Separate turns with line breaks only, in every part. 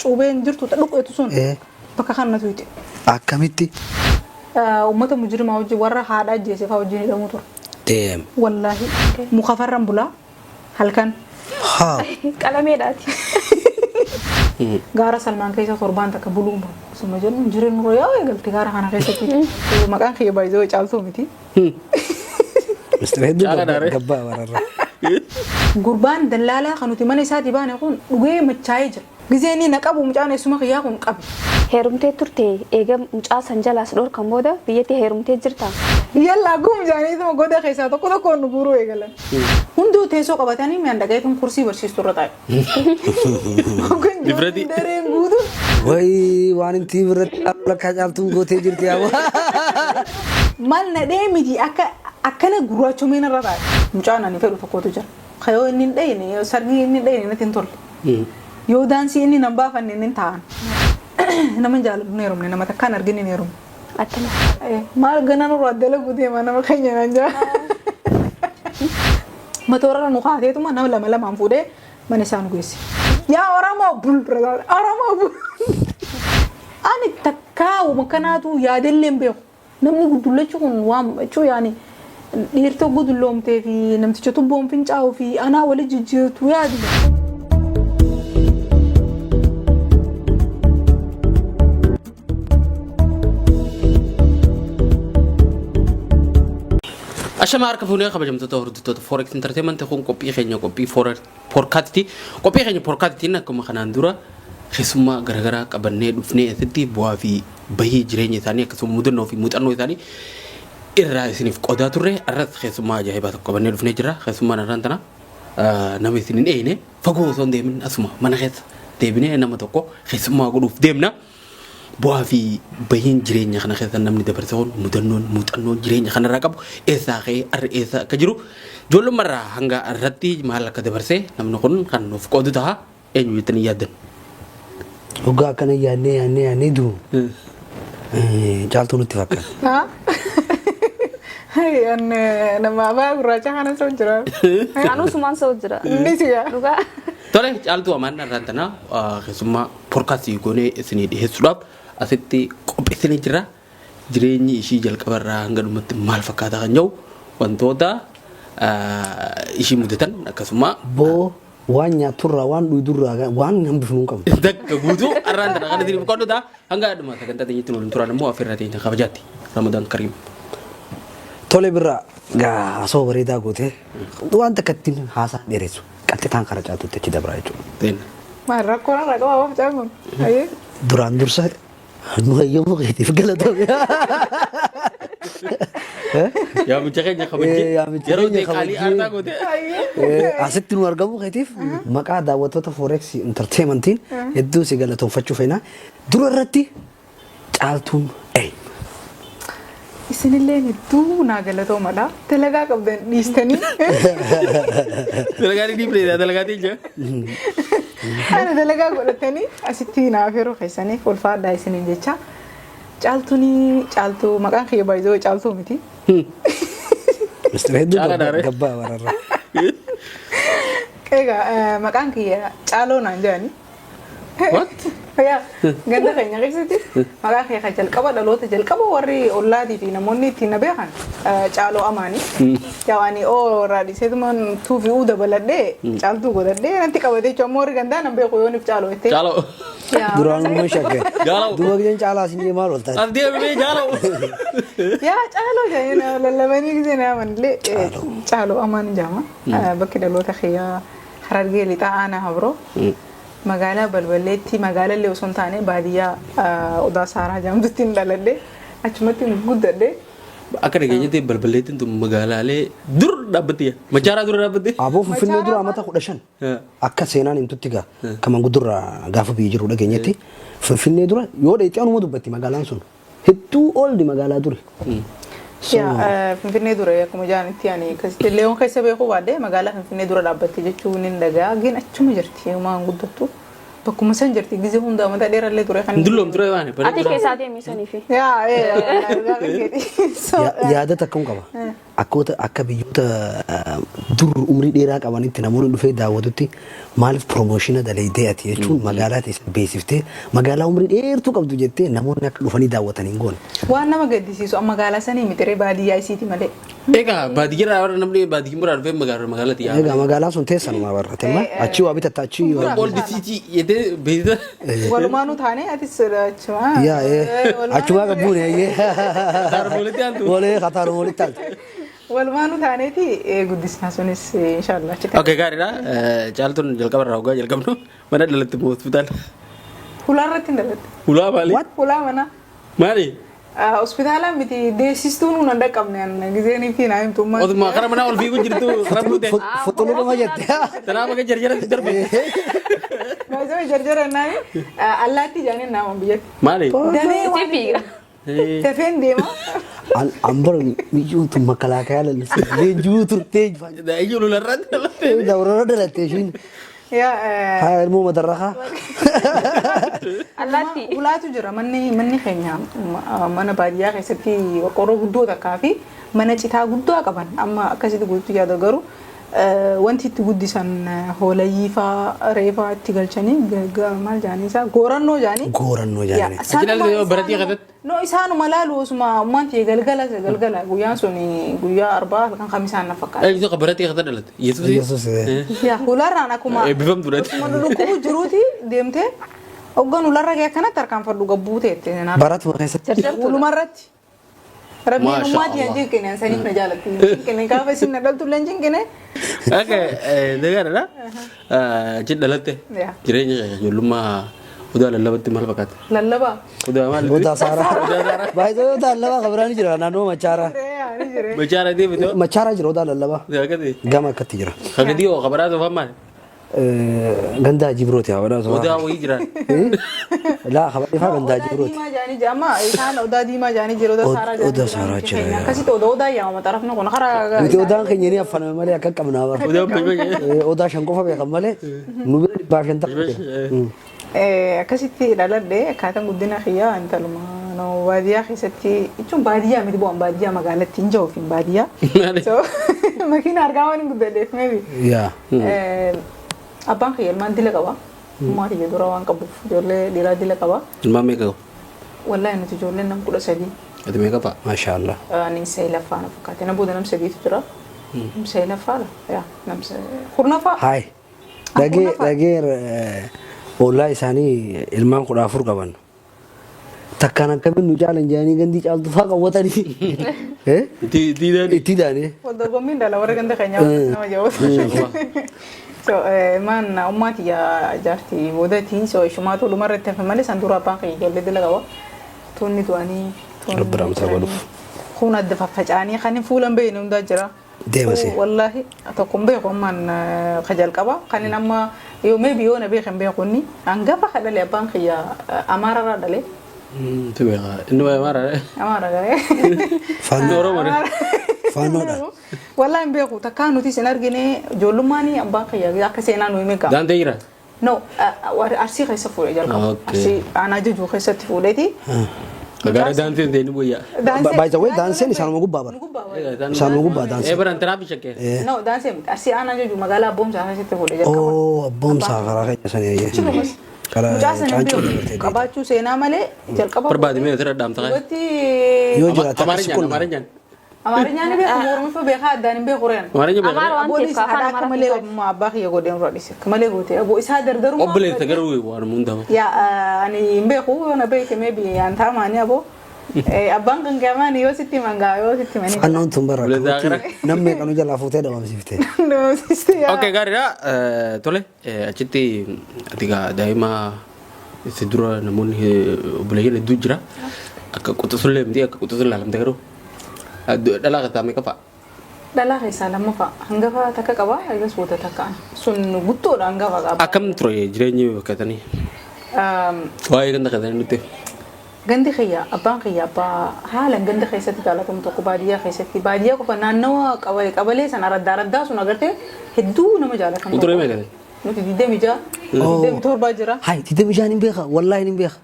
Cuubeen jirtu ta dhuqeetu sun
Eh.
bakka kana natu hixe.
Akkamitti?
Uummata mujrimaa wajjin warra haadha ajjeese fa'aa wajjin hidhamuu ture.
Deem.
Wallaahi muka farran bulaa halkan
Haa.
Qalameedhaati.
Gaara Salmaan keessa torbaan takka buluun osuma jennu jireenya nurra yaa'u eegalte gaara kana keessatti. Maqaan kiyya baay'ee caaltuu miti.
Mr. Hedduu
Caalaa
gabbaa
daaree.
gabbaa wararra.
Gurbaan dallaalaa kan nuti mana isaatii baane kun dhugee machaa'ee jira. Gizee inni na qabu mucaan eessuma kiyyaa kun qabe.
Heerumtee turte eega mucaa san jalaa si dhorkan booda biyyatti heerumtee jirtaa?
Yallaa gum jedhaniituma goda keessaa tokko tokkoon nu guuruu eegalan. Hunduu teessoo qabatanii mi'aan dhaqeetuun kursii barsiistuu irra taa'e. Hoggan
Difrati.
ijoolleen dareen guutuun.
Wayi waan intii irratti lakkaa caaltuun gootee jirti yaa.
Maal na dhee miti akka akkana gurraachomeen irra taa'e. Mucaan ani fedhu tokkotu jira. Ka yoo inni hin dheyne yoo sargii inni hin dheyne natti hin tolle. Yoo daansii inni nan baafanne inni hin taa'an. Nama hin jaaladhu hin heerumne nama takkaan argin hin heerumne.
Attana.
Maal gana nurraa dalaguu deema nama keenya naan jaa. Matoorarra nu kaateetuma nama lama lamaan fuudhee mana isaa nu geesse. Yaa Oromoo bul Oromoo bul. Ani takkaa uma kanaatu yaadellee hin beeku. Namni guddullachi kun waan jechuu yaani dhiirti hogguu dulloomtee fi namticha tubboon fincaa'uu fi anaa wali jijjiirtu yaadi.
Ashama harka fuunee kabajamtoota hordoftoota Forex Entertainment kun qophii keenya qophii Porkaatiti. Qophii keenya Porkaatitiin akkuma kanaan dura keessummaa garaagaraa qabannee dhufnee asitti bu'aa fi bahii jireenya isaanii akkasuma mudannoo fi muuxannoo isaanii irraa isiniif qoodaa turre. Arras keessummaa ajaa'ibaa tokko qabannee dhufnee jirra. Keessummaan arraan tana nama isin hin eeyne fagoo osoo hin deemin asuma mana keessa deebinee nama tokko keessummaa godhuuf deemna. Bu'aa fi bahiin jireenya kana keessa namni dabarse kun mudannoon muuxannoon jireenya kanarraa qabu eessaa ka'ee har'a eessa akka jiru ijoollummarraa hanga har'atti maal akka dabarse namni kun kan nuuf qoodu ta'a. Eenyu jettanii yaaddan?
Hoggaa akkana yaadnee yaadnee yaadnee du'u caaltuu nutti fakkaata.
An nama afaan gurraacha kana soo jira.
Anuu sumaan sa'u jira.
Inni sigaa.
Dhugaa.
Tole caaltuu amaan har'aan tana keessummaa porkaastii goonee isinii dhiheessuudhaaf asitti qopheessinee jirra. Jireenyi ishii jalqabarraa hanga dhumatti maal fakkaata kan jedhu wantoota ishii mudatan akkasuma
Boo waan nyaatturraa waan dhuydurraa waan hambifnu hin qabnu.
Dakka guutuu har'aan tana kan isiniif qoodnu ta'a. Hanga dhuma sagantaa teenyatti nu waliin turan immoo afeerraa teenya kabajaatti. Ramadaan Kariim.
Tole birraa gaa haasawaa bareedaa goote waan takka ittiin haasaa dheeressu qaxxitaan kara caaltutti achi dabraa jechuudha.
Teenna.
Maal rakkoo narraa qaba aboo mucaan kun. Ayyee.
Duraan dursa nu hayyamuu keetiif galatoomi.
Yaamicha keenya kabajjee
Yaamicha
yeroo
keenya
ta'e qaalii
kabajjee.
aarsaa goote.
Ayyee.
Asitti nu argamuu keetiif maqaa daawwattoota Forex Entertainmentiin hedduu si galatoomfachuu feena. Dura irratti Caaltuun eenyu?
Isinilleen hedduu naa galatoomadha. Dalagaa qabdan dhiistanii.
Dalagaa ni dhiifne dalagaa teenya.
Ana dalagaa godhatanii asitti naa afeeruu keessaniif ulfaadhaa isiniin jecha. Caaltuun caaltuu maqaan kiyya baay'ee caaltuu miti.
Mr. Hedduu
Caalaa daaree.
gabbaa wararra.
Egaa maqaan kiyya caaloo naan jedhani.
What?
Yaa ganda keenya keessatti maqaa kee kan jalqaba dhaloota jalqaba warri ollaatii fi namoonni ittiin na beekan caaloo amaani. Yaa ani oo irraa dhiiseetuma tuu fi uu dabaladhee caaltuu godhadhee natti qabate jechuun ammoo warri gandaa nan beeku yooniif caaloo jettee.
Jaaloo.
Yaa
Duraan uumama shakke.
Jaaloo.
Duuba giseen caalaa isin jee maal oltaati?
As deemee jaaloo.
Yaa caaloo jedhanii na lallabanii gisee na amanillee caaloo amaan jaama. Bakki dhaloota kiyyaa Harargee lixaa aanaa Habroo. Magaalaa Balballeetti magaalallee osoo hin taane baadiyyaa Odaa Saaraa jedhamtutti hin dhaladhe. Achumatti hin guddadhe.
Akka dhageenyetti Balballeettiin tun magaalaalee dur dhaabbatte. Machaaraa dura dhaabbatte.
Aboo Finfinnee dura amata 15 akka seenaan himtutti gaa kan manguddurraa gaafa biyya jiru dhageenyetti Finfinnee dura yoo dheexxee anuma dubbatti magaalaan sun. Hedduu old magaalaa duri. So,
Yaa, Finfinnee dura akkuma jaanitti ani akkasitti illee yoon keessa beekuu baadhe magaalaa Finfinnee dura dhaabbatte jechuun hin dhaga'a. Gin achuma jirti yooma guddattu. Bakkuma san jirti gizee hunda mata dheerallee ture kan.
Hin dulloomtu ture waan.
Ati keessaa deemi saniifi.
Yaa ee dhugaa keeti. So,
yaada takka hin qaba. Akkoota akka biyyoota dur umrii dheeraa qabanitti namoonni dhufee daawwatutti maaliif promotion dalaydee ati jechuun magaalaa teessan beeksiftee magaalaa umrii dheertuu qabdu jettee namoonni akka dhufanii daawwatan hin goone.
Waan nama gaddisiisu magaalaa sanii miti baadiyyaa isiiti malee.
Egaa baadiyyaa irraa namni baadiyyaa biraa dhufee magaalaa magaalatti yaa'u.
Egaa magaalaan sun teessanuma barrate ma achii waa bitatta achii waa.
Old city jedhee beeksisa.
Walumaanuu taane atis achumaa.
Yaa achumaa qabbuune eeyyee.
Kataaruma aantu.
Walee kataaruma walitti aantu.
Walumaanuu taaneeti guddisnaa sunis inshallah achitti.
Okay, gaariidha. Caaltuun jalqaba irraa hoggaa jalqabnu mana dhalatte moo hospitaala?
Hulaa irratti hin dhalatte.
Hulaa maali?
Hulaa mana.
Maali?
Hospitaala miti deessistuu nuun hin dhaqqabne an gizeenii fi naa himtu.
Otuma kara manaa ol fiiguu jirtu karaa buute.
Fuxxuluma jette.
Tanaa baga jarjaratti darbe.
Baay'ee jarjara naani allaatti jaaniin naama biyyatti.
Maali?
Damee waan
fiiga.
Dafeen deema.
Ambara miyyuun tun makalaakaa lalisee leenjuu turtee.
Iyyuu lolarratti dhalatte.
Dabrora dhalatte ishiin.
Yaa
Haa ilmoo madarrakaa.
Allaatti.
Ulaatu jira manni keenya mana baadiyyaa keessatti qorqorroo guddoo takkaa fi mana citaa guddaa qaban amma akkasitti guutuu yaada garuu wanti itti guddisan hoolayyii faa reefaa itti galchanii maal jaanii isaa goorannoo jaanii.
Goorannoo jaanii.
Achi dhalatte baratii keessatti?
No, isaanuma laalu osuma ummaan ta'e galgala galgala guyyaan sun guyyaa arbaa halkan kamisaan na fakkaata.
Eeyyuu tokko baratii keessatti dhalatte. Yesuus.
Yesuus.
Yaa hularraan akkuma
Eebbifamtu dhalatte.
osuma dhukkubu jiruuti deemtee hoggan hularra gahee akkanatti harkaan fadhu gabbuu teette.
Baratuma keessatti.
Hulumarratti. Rabbiin
Maasha
ummaatii hin
Allah.
jinqine saniif na jaalatti. Hin jinqine gaafa isin na dhaltu illee hin jinqine.
Okay, gaariidha. Achi dhalatte.
Yaa.
Jireenya ijoollummaa odaa lallabatti maal fakkaata?
Lallabaa.
Odaa maal?
Odaa saaraa. Baay'ee odaa lallabaa kan biraan jira naannoo Machaaraa.
Ni jire.
Machaara deemte.
Machaaraa jira odaa lallabaa.
Akkasi.
Gama akkatti jira.
Kagadii hoo kabaraa soofaan maali?
Gandaa Jibrooti haa badhaatu.
Odaa wayii jiraan.
Laa kabajifaa gandaa
Odaa
Jibrooti.
diimaa jaanii jira amma isaan odaa diimaa jaanii jira odaa saaraa jaanii
Odaa saaraa jira, yaa.
Akkasitti odaa odaa yaamama xarafni kun karaa.
Nuti odaan keenya ni affaname malee akka qabnaa bara.
Odaa bashbashee.
Odaa shan qofa beekan malee nu bira 150 jira.
Akkasitti dhaladhe akkaataan guddina kiyyaa intaluma nama baadiyyaa keessatti jechuun baadiyyaa miti bu'aan baadiyyaa magaalatti hin jiru ofiin baadiyyaa.
Maali?
So makiina argaa waan hin guddadheef maybe.
Yaa.
Abbaan kiyya ilmaan dila qaba. Ummaa kiyya dura waan qabuuf ijoollee dhiiraa dila qaba.
Ilmaan meeqa qabu?
Wallaahi nuti ijoolleen nam 13.
Ati meeqa fa'a?
Maasha Allah.
Ani saglaffaa na fakkaate. Na booda nam sadiitu jira. Nam saglaffaa la. Yaa nam kurnaffaa.
Haay. Dhagee dhagee ollaa isaanii ilmaan 14 qaban. Takkaan akkamiin nu caalan jedhanii gandii caaltu fa'aa qawwatanii.
Itti
Itti daanii.
Wal dorgommiin dhala warra ganda keenyaa nama jawwatu. So maan ummaati yaa jaarti boodati so ishumaatu dhumarratti hafe malee san dura abbaan kiyya ijoollee dila qaba. Tuunni du'anii.
Rabbi rahmata godhuuf.
Kun adda faffaca'anii kan hin fuulan beekne hundaa jira.
Deemasi.
Wallaahi tokko hin beeku ammaan ka jalqaba kan inni amma yoo maybe yoo na beekan beeku inni hangafa ka dhale abbaan kiyya Amaararraa dhale.
Itti beekaa. Inni waa'ee maara.
Amaara garee.
Faannoo.
Oromoodha.
Faannoodha.
Wallaahi hin beeku takkaa nuti isin argine ijoollummaan abbaan kiyya akka seenaa nu hime qaba.
Daantee jira?
No, Arsii keessa fuudhe jalqaba.
Okay.
Arsii aanaa jajuu keessatti fuudheeti.
Gaara daantee hin ta'in wayyaa.
By the way, daanseen isaanuma gubbaa bara.
Nu gubbaa bara.
Isaanuma gubbaa
Ee
daanseen.
baran tanaa bishakkee.
No, daansee miti. Arsii aanaa jajuu magaalaa Abboomsaa keessatti fuudhe jalqaba.
Oo abboomsaa karaa keenya sanii eeyyee. Karaa
Mucaa sana hin
caancoo
beeku.
dabartee.
Qabaachuu seenaa malee jalqaba.
Barbaade mee asirra dhaamta ka'e.
Dubartii
Yoo jiraate akkasi
Amaarinyaan
qunnama.
Amaarinyaan.
Amaarinyaan ni beeku, Oromiffaa beekaa addaan hin beeku reen.
Amaarinya beekaa.
Amaara waan
Aboon
ta'eef
isaa
afaan
haadha akka
Amaaraa
malee
keessaa.
ogummaa abbaa kiyya godheen rodhise. Akka malee goote. Aboo isaa dardarummaa.
Obboleessa garuu waan hundamu.
Yaa ani hin beeku yoo na beekte maybe an taamaani aboo. Abbaan kan gaamaani yoo sitti himan gaa yoo sitti himanii.
Faannoon tun bara
Obboleessa akira.
namni meeqanuu jalaa fuutee dhabamsiifte.
Okay, gaariidha. Tole achitti ati gaa daa'ima itti dura namoonni obboleeyyan hedduu jira. Akka quxusullee miti akka quxusul laalamte garuu dhalaa keessaa meeqa fa'a?
Dhalaa keessaa lammaffaa hangafa takka qaba eegas booda takka ana. Sun guddoodha hangafa qaba.
Akkam ture jireenyi bakka tanii? Waa'ee ganda keessanii nutti.
Gandi kiyya abbaan kiyya abbaa haalan ganda keessatti jaalatamu tokko baadiyyaa keessatti baadiyyaa qofa naannawa qabalee sana raddaa raddaa sun agartee hedduu nama jaalatamu.
Uturee meeqa ta'e?
Nuti 26 27 jira.
Hayi 26 hin beeka wallaahi hin beeka.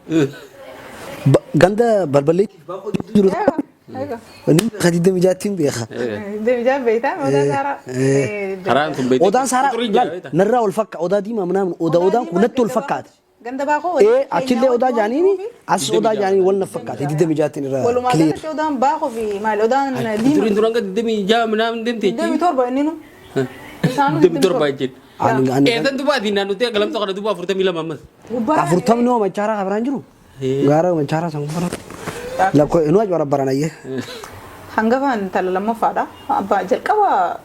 Ganda balballee baaqoo jidduu jiru.
Egaa.
Inni beeka 26tti hin beeka.
26 beektaa odaa saaraa.
Karaan sun beekte.
Odaan saaraa
Quxurii jira
laal
beektaa?
narraa ol fakka odaa diimaa minaamin odaa odaan kun natti ol fakkaata.
Ganda baakoo
Ee achillee odaa jaaniini as odaa jaaniini wal na fakkaata 26tti irraa
Walumaa
clear.
galatti odaan baakoo fi maali odaan
Quxuriin
diimaa.
duraan gadi 26 minaamin deemte
27 inni nu. Isaanuu
27 jechuudha.
Ani ani
Eetan duba ati naannoo ta'e galamsa kana duba 42 ammas.
40 hoo manchaaraa kabiraan jiru. Gaara manchaaraa san gubbaa. Lakkoo inuu ajwara baranayyee.
Hangafaan intala lammaffaadha. Abbaa jalqaba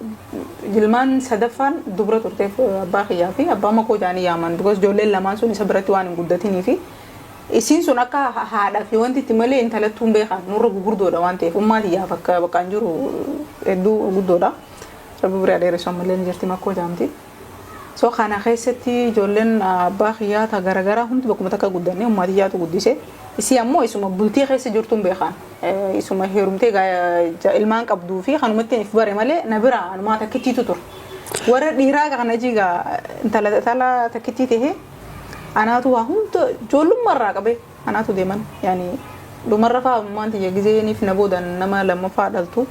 jilmaan sadaffaan dubra turteef abbaa kiyyaa fi abbaa makoo jaanii yaaman. Because ijoolleen lamaan sun isa biratti waan hin guddatinii fi isiin sun akka haadha fi wanti itti malee intalattuu hin beekan nurra gugurdoodha waan ta'eef ummaa tiyyaaf akka bakka hin jiru hedduu guddoodha. Rabbi biraa dheeressu ammallee ni jirti makkoo jaamti. So kana keessatti ijoolleen abbaa kiyyaa ta garagaraa hundi bakkuma takka guddanne ummaa tiyyaatu guddise. Isii ammoo isuma bultii keessa jirtu hin beekan. Isuma heerumtee ilmaan qabduu fi kanumatti if bare malee na bira anumaa takkittiitu ture. Warra dhiiraa kana jigaa intala tala takkittii tahee anaatu waa hunda ijoollummaa qabee anaatu deeman. Yaani dhumarra fa'aa ummaan tiyya gizeeniif na boodan nama lammaffaa dhaltu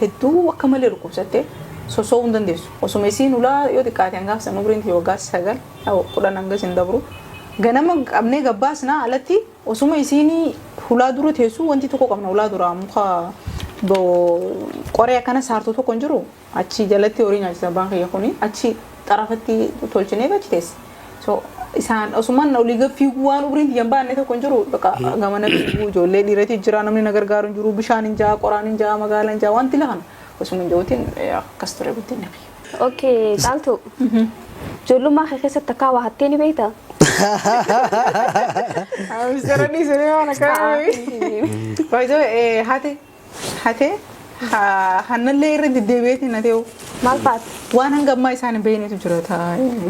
hedduu akka malee dhukkubsattee soso'uu hin dandeessu. Osuma isiin ulaa yoo xiqqaate hangaaf san umriin tiyya waggaa 9 10 hangas hin dabru. Ganama qabnee gabbaasnaa alatti osuma isiin hulaa dura teessu wanti tokko qabna hulaa dura muka qoree akkana saartuu tokko hin jiru achi jalatti horii nyaachisa abbaan kiyya kuni achi xarafatti tolchinee achi teesse. So isaan osumaan olii gad fiiguu waan umriin tiyya hin baanne tokko hin jiru bakka gamana fiiguu ijoollee dhiirati jira namni na gargaaru hin jiru bishaan hin jaa qoraan hin jaa magaalaa hin jaa wanti lahan osuma hin jiruutiin akkas ture guddinni kiyya.
Okay, Caaltuu. Ijoollummaa kee keessatti akka waa hattee ni beektaa?
Mistara dhiisanii waan akkana. Baay'ee hate hate hannallee irra deddeebi'eetiin na ta'u.
Maal fa'aati?
Waan hanga ammaa isaan hin beeknetu jira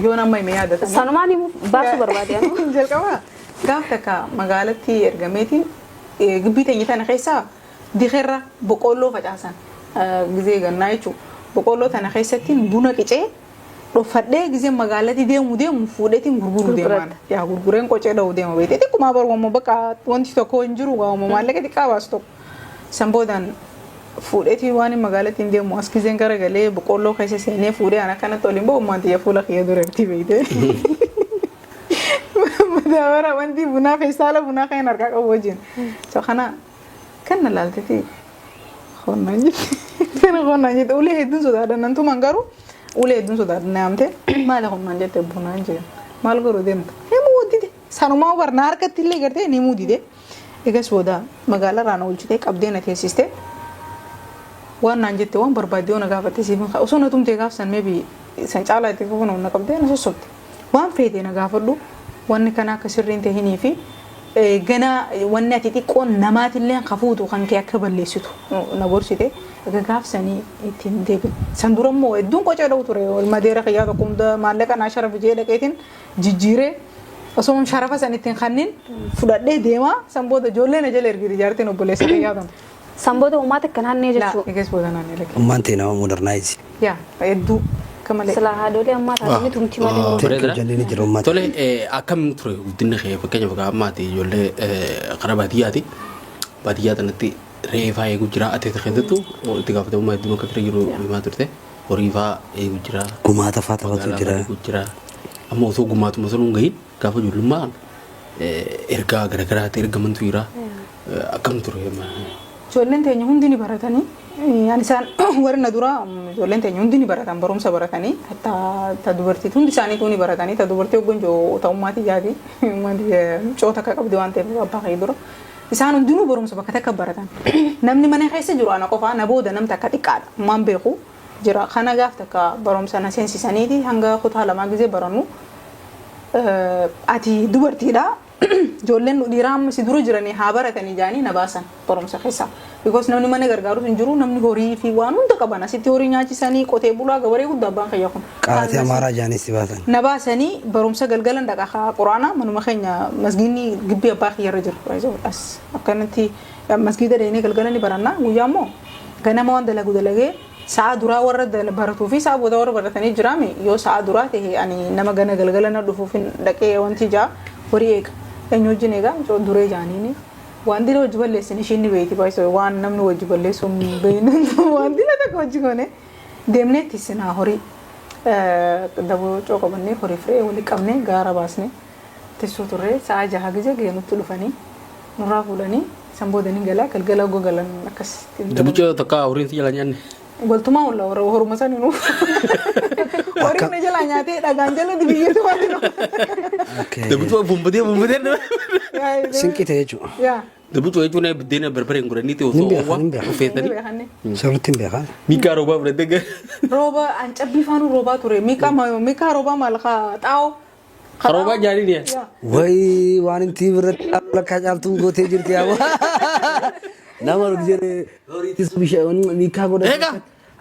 yoon amma hime yaadatama.
Sanumaan himuu baasuu barbaade anu.
Jalqaba gaaf takka magaalatti ergameetiin gibbii teenya tana keessaa dikeerra boqqoolloo facaasan gizee gannaa jechuudha. Boqqoolloo tana keessatti buna qicee dhoffadhee gizee magaalatti deemu deemu fuudheetiin gurguruu deemaan. Yaa gurgureen qocee dha'uu deema beekte xiqqumaa barbamu bakka wanti tokko hin jiru waamuma maallaqa xiqqaa baasu tokko. San boodaan fuudheetii waan magaalatti hin deemu as gizeen garagalee boqqoolloo keessa seenee fuudhee an akkanatti oliin ba'u ummaan xiyya fuula kiyya dureerti beekte. Madaabara wanti bunaa feestaala bunaa kan harkaa qabu wajjin. So kana kan na laalteeti qonnaan jette. Kana qonnaan jette ulee hedduun sodaadha nan tuman garuu ulee hedduun sodaadha na yaamte maali qonnaan jette bunaan jee maal godhu deemta. Himuu dide sanumaa barna harkatti illee gartee ni himuu dide. Egas booda magaalaa irraa na oolchitee qabdee na teessiste. Waan naan jette waan barbaadde yoo na gaafatte siif hin osoo na tumtee gaaf san maybe san caalaa itti fufuun na qabdee na sossobte. Waan feete na gaafadhu wanni kana akka sirriin tahinii fi gana wanni ati xiqqoon namaatillee kafuutu kan kee akka balleessitu na gorsite. Egaa gaaf sanii ittiin deebine. San dura immoo hedduun qocee dha'u ture. Madeera kiyyaa tokko hunda maallaqa naa sharafa jee dhaqeetiin jijjiiree osoo sharafa san ittiin kannin fudhadhee deemaa san booda ijoollee na jala ergite jaartiin obboleessa kiyyaa tan.
San booda uumaa takka naannee
Laa
jechuudha.
egas booda naannee lakke.
Ummaan ta'e nama modernize.
Yaa hedduu akka malee.
Silaa haadholii ammaa taatanii tumti malee.
Bareedaadha.
Jalli ni jira ummaan.
Tole akkam ture guddinni kee fakkeenyaaf egaa ammaati ijoollee karaa baadiyyaati. Baadiyyaa kanatti re'ee fa'aa eeguu jira ati keessattuu itti gaafatamummaa hedduun akka ture jiru himaa turte horii fa'aa eeguu jira.
Gumaata fa'aa taphatu
Magaalaa
jira.
fa'aa eeguu jira. Amma osoo gumaatuma sun hin gahin gaafa ijoollummaa ergaa garaagaraatti ergamantu jira. Akkam ture?
Ijoolleen teenya hundi ni baratanii. Ani isaan warri na dura ijoolleen teenya hundi ni baratan barumsa baratanii ta dubartii hundi isaaniituu ni baratanii ta dubartii hoggan joo ta'ummaa tiyyaati coota akka qabdi waan ta'eef abbaa kee dura. Isaan hundinuu barumsa bakka takka baratan. Namni mana keessa jiru ana qofaa na booda namni takka xiqqaadha. Waan beeku jira. Kana gaaf takka barumsa na seensisaniiti hanga kutaa lamaa gizee barannu ati dubartiidha. Ijoolleen dhiiraa amma si dura jiranii haa baratanii jaanii na baasan barumsa keessaa. Because namni mana gargaarus hin jiru namni horii fi waan hunda qaban asitti horii nyaachisanii qotee bulaa gabaree guddaa abbaan kiyya kun.
Qaalatii amaaraa jaanis si baasan.
Na baasanii barumsa galgalan dhaqa haa quraana manuma keenya masgiidni gibbii abbaa kiyyarra jiru. As akkanatti masgiida deemnee galgala ni baranna guyyaa immoo ganama waan dalagu dalagee sa'a duraa warra baratuu fi sa'a booda warra baratanii jiraame yoo sa'a duraa ta'e ani nama gana galgala na dhufuuf hin dhaqee wanti jaa horii eega. Eenyu wajjin eegaa duree jaaniini. Waan dila hojii balleessin ishiin ni beeyti baay'isoo waan namni hojii balleessu hin beeynu waan dila takka hojii goone deemnee tissinaa horii daboo qabannee horii firee walii qabnee gaara baasnee tissuu turre sa'a 6 gizee geenutti dhufanii nurraa fuudhanii san booda ni galaa galgala gogalan akkas.
Dabucoo takka horiin si jala nyaanne.
Waltumaa walla warra horuma sani nuuf. Horiin na jalaa nyaatee dhagaan jala dibiyyeetu waan nu.
Dabucoo bumbatee bumbatee.
Sinqii ta'e jechuudha.
Yaa.
Dabucoo jechuun buddeena barbareen godhanii osoo
Nin beeka,
oowwaa
nin beeka.
ufeessanii.
Sirriitti hin beekaa.
Miikaa roobaa fudhattee gara.
Rooba an cabbii faanuu roobaa ture. Miikaa miikaa roobaa maal kaa xaa'oo.
Roobaa jaaliin yaa.
Yaa.
Wayi waan inti biratti lakkaa caaltuun gootee jirti yaa. Nama jedhee horiitis bishaan miikaa godhate.
Egaa.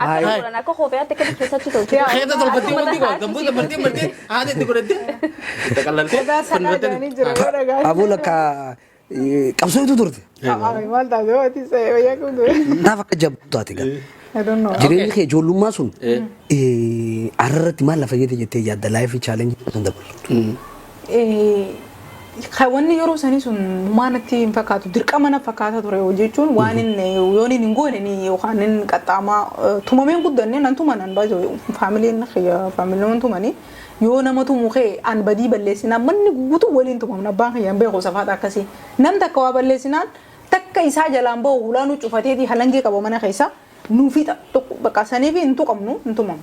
Akka godhan akka kopheetti akka keessatti tolchu.
Keessa tolfattee wanti kun gamboota martee martee haada itti godhattee. Itti qallaltee.
Dhagaa sanaa jaanii jira yoo dhagaa.
Aboo lakkaa qabsootu turte.
Maal taate waati wayyaa qabdu.
Naaf akka jabdu taate gaa.
I don't know.
Jireenyi kee ijoollummaa sun arrarratti maal lafa fayyade jettee yaadda life challenge sun dabalu?
Wanni yeroo sanii sun maanatti hin fakkaatu, dirqama na fakkaata ture jechuun waan inni yoon hin goone ni yookaan inni qaxxaamaa tumameen guddanne nan tuma nan baay'ee faamiliin faamiliin tumanii yoo nama tumu kee an badii balleessinaan manni guutuu waliin tumamna. Abbaan kiyya hin beeku safaadha akkasii nam takka waa balleessinaan takka isaa jalaan bahu hulaanuu cufateetii halangee qaba mana keessa nuu fixa bakka saniif hin tuqamnu hin tumamu.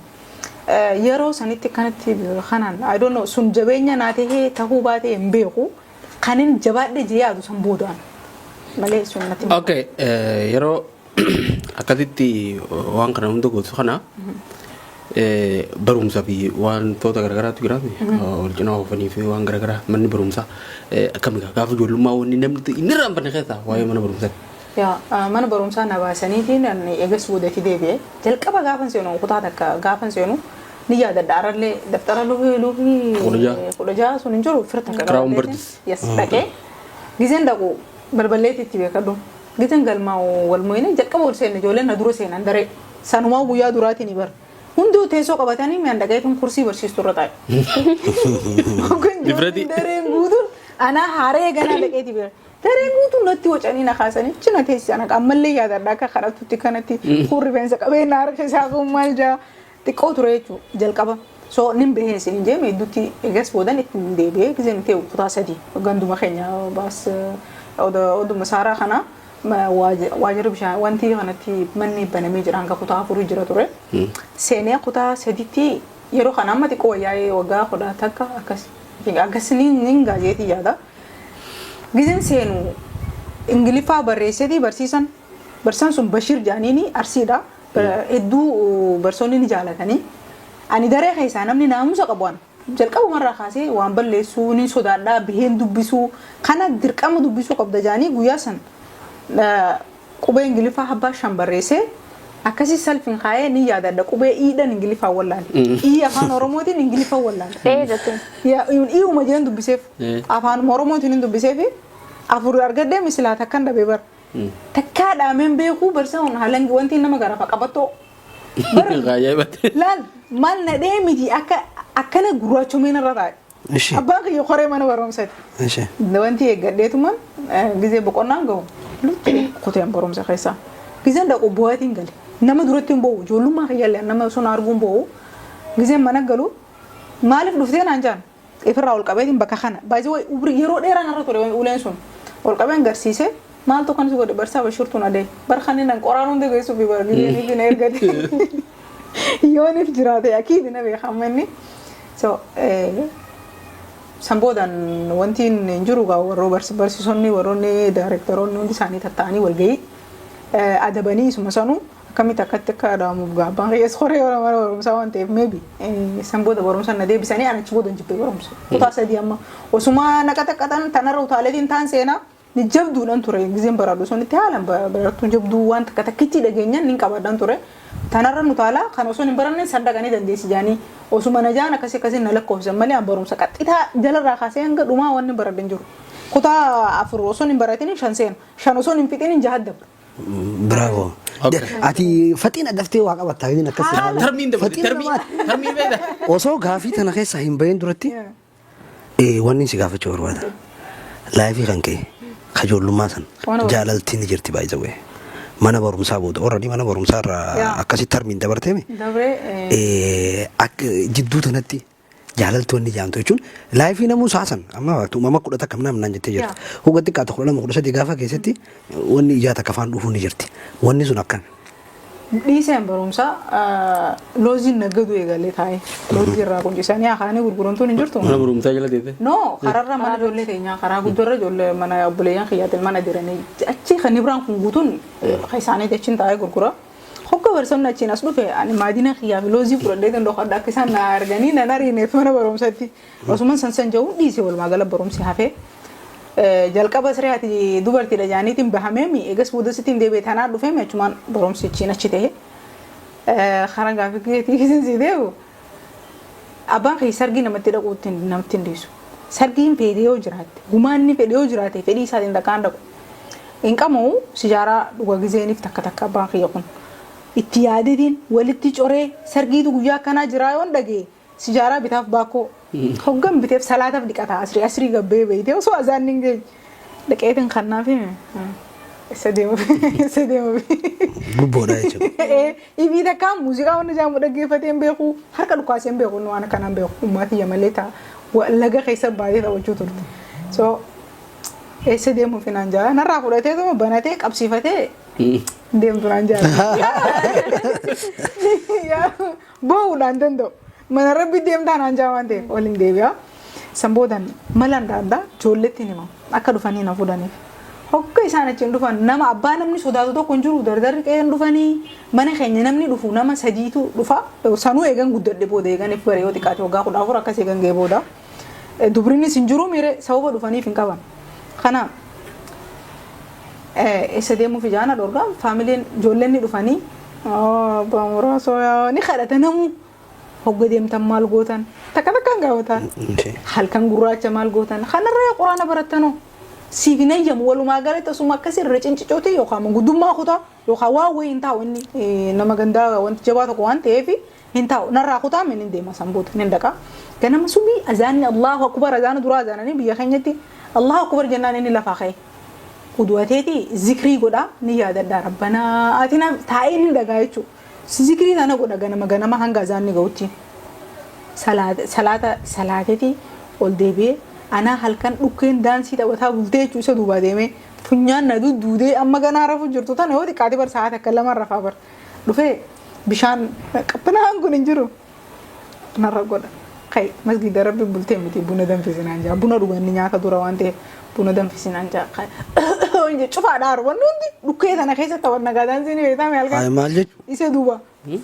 Yeroo sanitti kanatti kanaan I don't know sun jabeenya naa tahee tahuu baatee hin beeku, kanin jabaadhe jee yaadu san boodaan malee sun natti hin
Okay, yeroo akkasitti waan kana hunda gootu kana barumsa fi wantoota garagaraatu jira, wal cinaa oofanii fi waan garagaraa. Manni barumsaa akkami gaafa ijoollummaa wanni namni inni irraanfanne keessaa waa'ee mana barumsaa?
Yaa, mana barumsaa na baasaniitiin ani eegas boodatti deebi'e. Jalqaba gaafan seenu, kutaa takka gaafan seenu ni yaadadha. Arallee daftara lubii lubii
16.
16 sun hin jiru fira takka
Crown
qabadheetiin.
Birds.
Yes, dhaqee gizeen dhaqu balballeetti itti beekadhu. Gizeen galmaa'u walmoyine jalqaba ol seenne, ijoolleen na dura seenan daree sanumaa guyyaa duraatiin bara. Hunduu teessoo qabatanii mi'aan dhaqeetiin kursii barsiistuu irra taa'e. Kun
Difrati.
dareen guutuun anaa haaree ganaa dhaqeeti bira. Dareen guutuun natti wacanii na kaasanii cina teessisan. Ammallee yaadadha akka kadhatutti kanatti kun rifeensa qabee na harka isaa kun maal jaa xiqqoo ture jechuudha jalqaba. So nin bahee isin jee hedduutti eegas boodan ittiin deebi'ee gizeen ta'e kutaa 3 ganduma keenya baas oduma saaraa kana waajjira bishaan wanti kanatti manni banamee jira, hanga kutaa 4 jira ture. Seenee kutaa 3tti yeroo kana amma xiqqoo wayyaa'ee waggaa 11 akkas akkas nin gaazeetii yaada. Gizeen seenu Ingiliffaa barreesseetii barsiisan barsiisan sun Bashir Jaaniini Arsiidha. Hedduu barsoonni ni jaalatanii. Ani daree keessaa namni naamusa qabu ana. Jalqabumarraa kaasee waan balleessuu ni sodaadhaa, biheen dubbisuu kana dirqama dubbisuu qabda jaanii guyyaa san qubee Ingiliffaa abbaa shan barreessee akkasii salfiin kaayee ni yaadadha, qubee iidhan Ingiliffaa wallaale. Ii afaan Oromootiin Ingiliffaa wallaale.
Ee jetteen.
Iuma jeen dubbiseef afaan Oromootiin hin dubbiseef afur argadhee misilaa takkan dhabee bara. Takkaa dhaameen beekuu barsiisaan haalaan wanti nama garafa qabattoo.
Ajaa'ibatti.
Laal maal na dhee miti akka akkana gurraachomeen irra taa'e. Abbaan kiyya koree mana barumsaati. Wanti eeggadheetumaan gizee boqonnaan gahu lutti kuteen barumsa keessaa. Gizeen dhaqu bu'aatiin gale. Nama duratti hin bo'u, ijoollummaa kiyyaallee nama sun arguun bo'u. Gizeen mana galu maaliif dhuftee naan jaan ifirraa ol qabeetiin bakka kana. Baay'ee yeroo dheeraa narra ture uleen sun. Ol qabeen garsiisee maaltu kan si godhe barsaa Bashirtuun adee. Barkan inni qoraan hunda geessuuf bara gizeen ifi na ergate. Yooniif jiraate akiidi na beekama inni. So san boodaan wanti hin jiru gaa warroo barsiisonni, warroonni daayirektaroonni hundi isaanii tatta'anii walgahii adabanii isuma sanuu akkamitti akkatti akka adabamuuf gaa abbaan kiyyaas koree mana barumsaa waan ta'eef maybe san booda barumsa na deebisanii ani achi booda hin jibbee barumsa. Kutaa 3 amma osuma naqa taqqatan tanarra utaaleetiin taan seenaa ni jabduudhaan ture gizeen baradhu sunitti haalaan barattuu jabduu waan takka takkichi dhageenyaan nin qabadhaan ture. Tanarra nu taalaa kan osoo hin baranne san dhaqanii dandeessi jaanii osuma na jaan akkasii akkasii na lakkoofsan malee an barumsa qaxxitaa jalarraa kaasee hanga dhumaa wanni baradhe hin jiru. Kutaa 4 osoo hin baratin shan seena. Shan osoo hin fixin jaha dabra.
Bravo. Ati faxiin daftee waa qabatta jedhin akkas ilaalu.
Tarmiin dabalte
Faxiin
tarmii
namaati.
Tarmii beekta.
Osoo gaafii tana keessa hin bahin duratti wanni si gaafachuu barbaada. Life kan ka'e Kajoollummaa san
Waan
jaalaltiin ni jirti baay'ee. Mana barumsaa booda already mana barumsaa irraa akkasitti tarmiin dabarteemi.
Dabree
Akka jidduu tanatti jaalaltoonni jaamtu jechuun life namuu saasan amma uumama 10 namnaan jettee jirti. Hogga xiqqaatu 12 13 gaafa keessatti wanni ijaa takka afaan dhufuu ni jirti. Wanni sun akkami?
Dhiiseen barumsaa, looziin naggadu eegalee taa'ee loozii irraa quncisanii akaanii gurguramtuun hin jirtu.
Mana barumsaa jala teessee.
No, kararra mana ijoollee teenyaa karaa guddarra ijoollee mana obboleeyyan kiyyaatiin mana jiranii achi kan biraan kun guutuun kan isaanii achiin taa'ee gurgura. Hogga barsoonni achiin as dhufe, ani maadina kiyyaa fi loozii fudhadhee danda'u hadha akka isaan na arganii nan ariineef mana barumsatti. Osuma san san jiru dhiise, walumaa gala barumsi hafee. Jalqaba siree ati dubartiidha jaaniitiin bahameemi, eegas booda sittiin deebi'e tanaa dhufeemi, achumaan barumsi achiin achi ta'e. Karaa gaafii keetii isin sii deebi'u, abbaan kee sargii namatti dhaquutti namatti hin dhiisu. Sargiin fedhee yoo jiraatte, gumaanni fedhee yoo jiraate, fedhii isaatiin takkaan dhaqu. Hin qabu, sijaaraa dhuga gizeeniif takka takka abbaan kiyya kun. Itti yaadetiin walitti coree sargiitu guyyaa akkanaa jiraa yoon dhagee sijaaraa bitaaf baakkoo. Hoggan biteef salaataaf dhiqata, asrii asrii gabbee beeytee osoo azaan hin geenye. Dhaqeetiin kannaaf hime. Isa deemuuf isa deemuuf.
Gubboodha jechuudha.
Ibii takka muuziqaa wanni jaamu dhaggeeffatee hin beeku, harka dhukaasee hin beeku, inni waan akkanaa hin beeku, ummaatiyya malee ta'a laga keessa baatee taphachuu turte. So eessa deemuuf naan jaa, narraa fudhatee tuma banatee qabsiifatee deemtu naan jaa. Boo'uudhaan danda'u. Mana rabbi deemtaa naan jaa waan ta'eef waliin deebi'a. San boodan mala adda addaa ijoolleetti hima akka dhufanii na fuudhaniif. Hogga isaan achiin dhufan, nama abbaa namni sodaatu tokko hin jiru, dardarri qe'een dhufanii mana keenya namni dhufu nama sadiitu dhufa. Sanuu eegan guddadhe booda, eeganiif bare yoo xiqqaate waggaa 14 akkas eegan ga'e booda. Dubrinis hin jiru miire, sababa dhufaniif hin qaban. Kana eessa deemuuf ijaana dhorgaa, faamiliin ijoolleen ni dhufanii abbaa muraasoo ni kadhata namuu. Hogga deemtan maal gootan? Takka takkaan gaafatan. Halkan gurraacha maal gootan? Kanarra quraana barattanoo? Siif hin ayyamu, walumaa galatti osuma akkasii irra cincicooti yookaan guddummaa kutaa yookaan waan wayii hin taa'u, inni nama gandaa wanti jabaa tokko waan ta'eef hin taa'u. Narraa kutaa min hin deema, san booda hin dhaqa. Ganama subii azaanni Allahu akbar, azaana duraa azaananii biyya keenyatti Allahu akbar jennaan inni lafaa ka'e. Udu'ateeti zikrii godhaa, ni yaadadha, rabbanaa ati na taa'ee ni dhagaa jechuudha. Zikrii kana godha ganama ganama hanga azaanni ga'utti. Salaata salaateeti ol deebi'ee, anaa halkan dhukkeen daansii taphataa bultee jechuu, isa duubaa deemee funyaan na dudduudee amma ganaa rafu jirtu tana yoo xiqqaate bar sa'aa takka lama rafaa bar dhufee bishaan qabbanaan kun hin jiru narra godha. Kai masgida rabbi bultee miti, buna danfisinaan jaa, buna dhuganni nyaata dura waan ta'eef buna danfisinaan jaa. Cufaadha wanni hundi dhukkee sana keessa taphan nagaa daansiin beektaa halkan.
Ay, maal jechuudha?
Isa duuba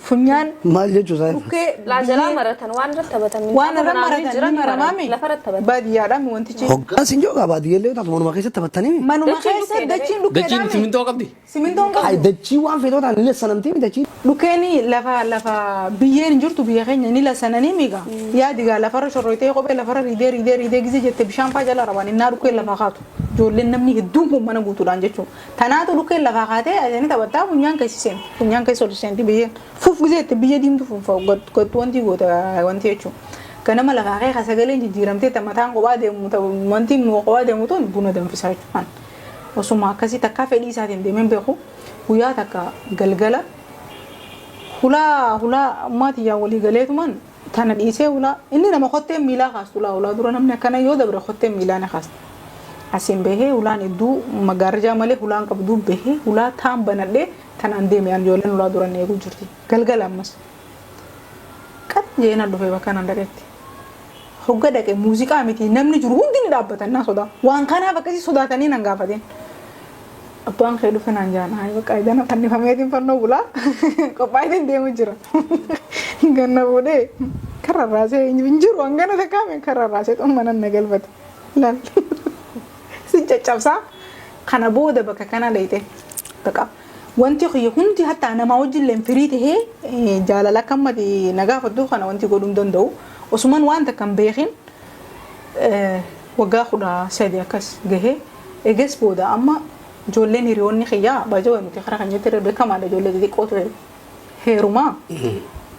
funyaan
Maal jechuu isaa?
Dhukkee.
Laajalaa maratan, waan irratti taphatan.
Waan irra maratan ni maramaami.
Lafa irratti taphatan.
Baadiyyaadhaan wantichi.
Hoggaan sin joogaa baadiyyeellee taatu manuma keessatti taphattanii.
Manuma
Dachiin
keessa
dhukkee.
Dachiin
Dachiin
dhukkeedhaan.
simintoo qabdi.
Simintoon
Ay,
qabdu.
Dachii waan feetoo ta'an illee sanamtee dachii.
Dhukkeen lafa lafa biyyeen hin jirtu biyya keenya, ni lasananii miiga. Yaadi gaa lafarra shorroitee kophee lafarra riidee riidee riidee gizee jette bishaan faa jala rabaan innaa dhukkeen lafaa kaatu. Ijoolleen namni hedduun kun mana guutuudhaan jechuudha. Tanaatu dhukkeen lafaa kaatee asanii taphattaa, funyaan keessa seenti. Funyaan keessa ol seenti biyyeen. Fuuf gizee jette biyya diimtuu fuunfa gattu wanti goota wanti jechuudha. Ganama lafaa kee sagaleen jijjiiramtee mataan kophaa deemu, wanti kophaa deemu tun buna danfisaa jechuudha. Osuma akkasii takkaa fedhii isaatiin deemeen beeku, guyyaa takka galgala hulaa hulaa ummaatiyyaan walii galeetuman tana dhiisee hulaa inni nama kotteen miilaa kaastu hulaa hulaa dura namni akkana yoo dabre kotteen miilaa ni kaasta. Asiin bahee hulaan hedduu magaarrajaa malee hulaan qabduu bahee hulaa taan banadhee tanaan deeme, an ijoolleen hulaa dura eeguu jirti. Galgala ammas. Qat jeena dhufee bakka nan dhaqetti. Hogga dhaqe muuziqaa miti, namni jiru hundi ni dhaabbatan naa sodaa. Waan kanaaf akkasii sodaatanii nan gaafateen. Abbaan kee dhufe naan jaan, hayi bakka idana fannifameetiin fannoo bulaa qophaa'eetiin deemu jira. Ganna fuudhee karra raasee hin jiru, hangana takkaame karra raasee xumma nan na galfate. Laal si caccabsaa kana booda bakka kana dheeyte bakka wanti kiyya hundi hattaa namaa wajjin firii tahee jaalala akka ammati na gaafadhu kana wanti godhuu hin danda'u. Osuman waan takka hin beekin waggaa 13 akkas gahee, eges booda amma ijoolleen hiriyoonni kiyyaa baajawaa nuti karaa kan jettee beekamaadha, ijoollee xixiqqoo ture heerumaa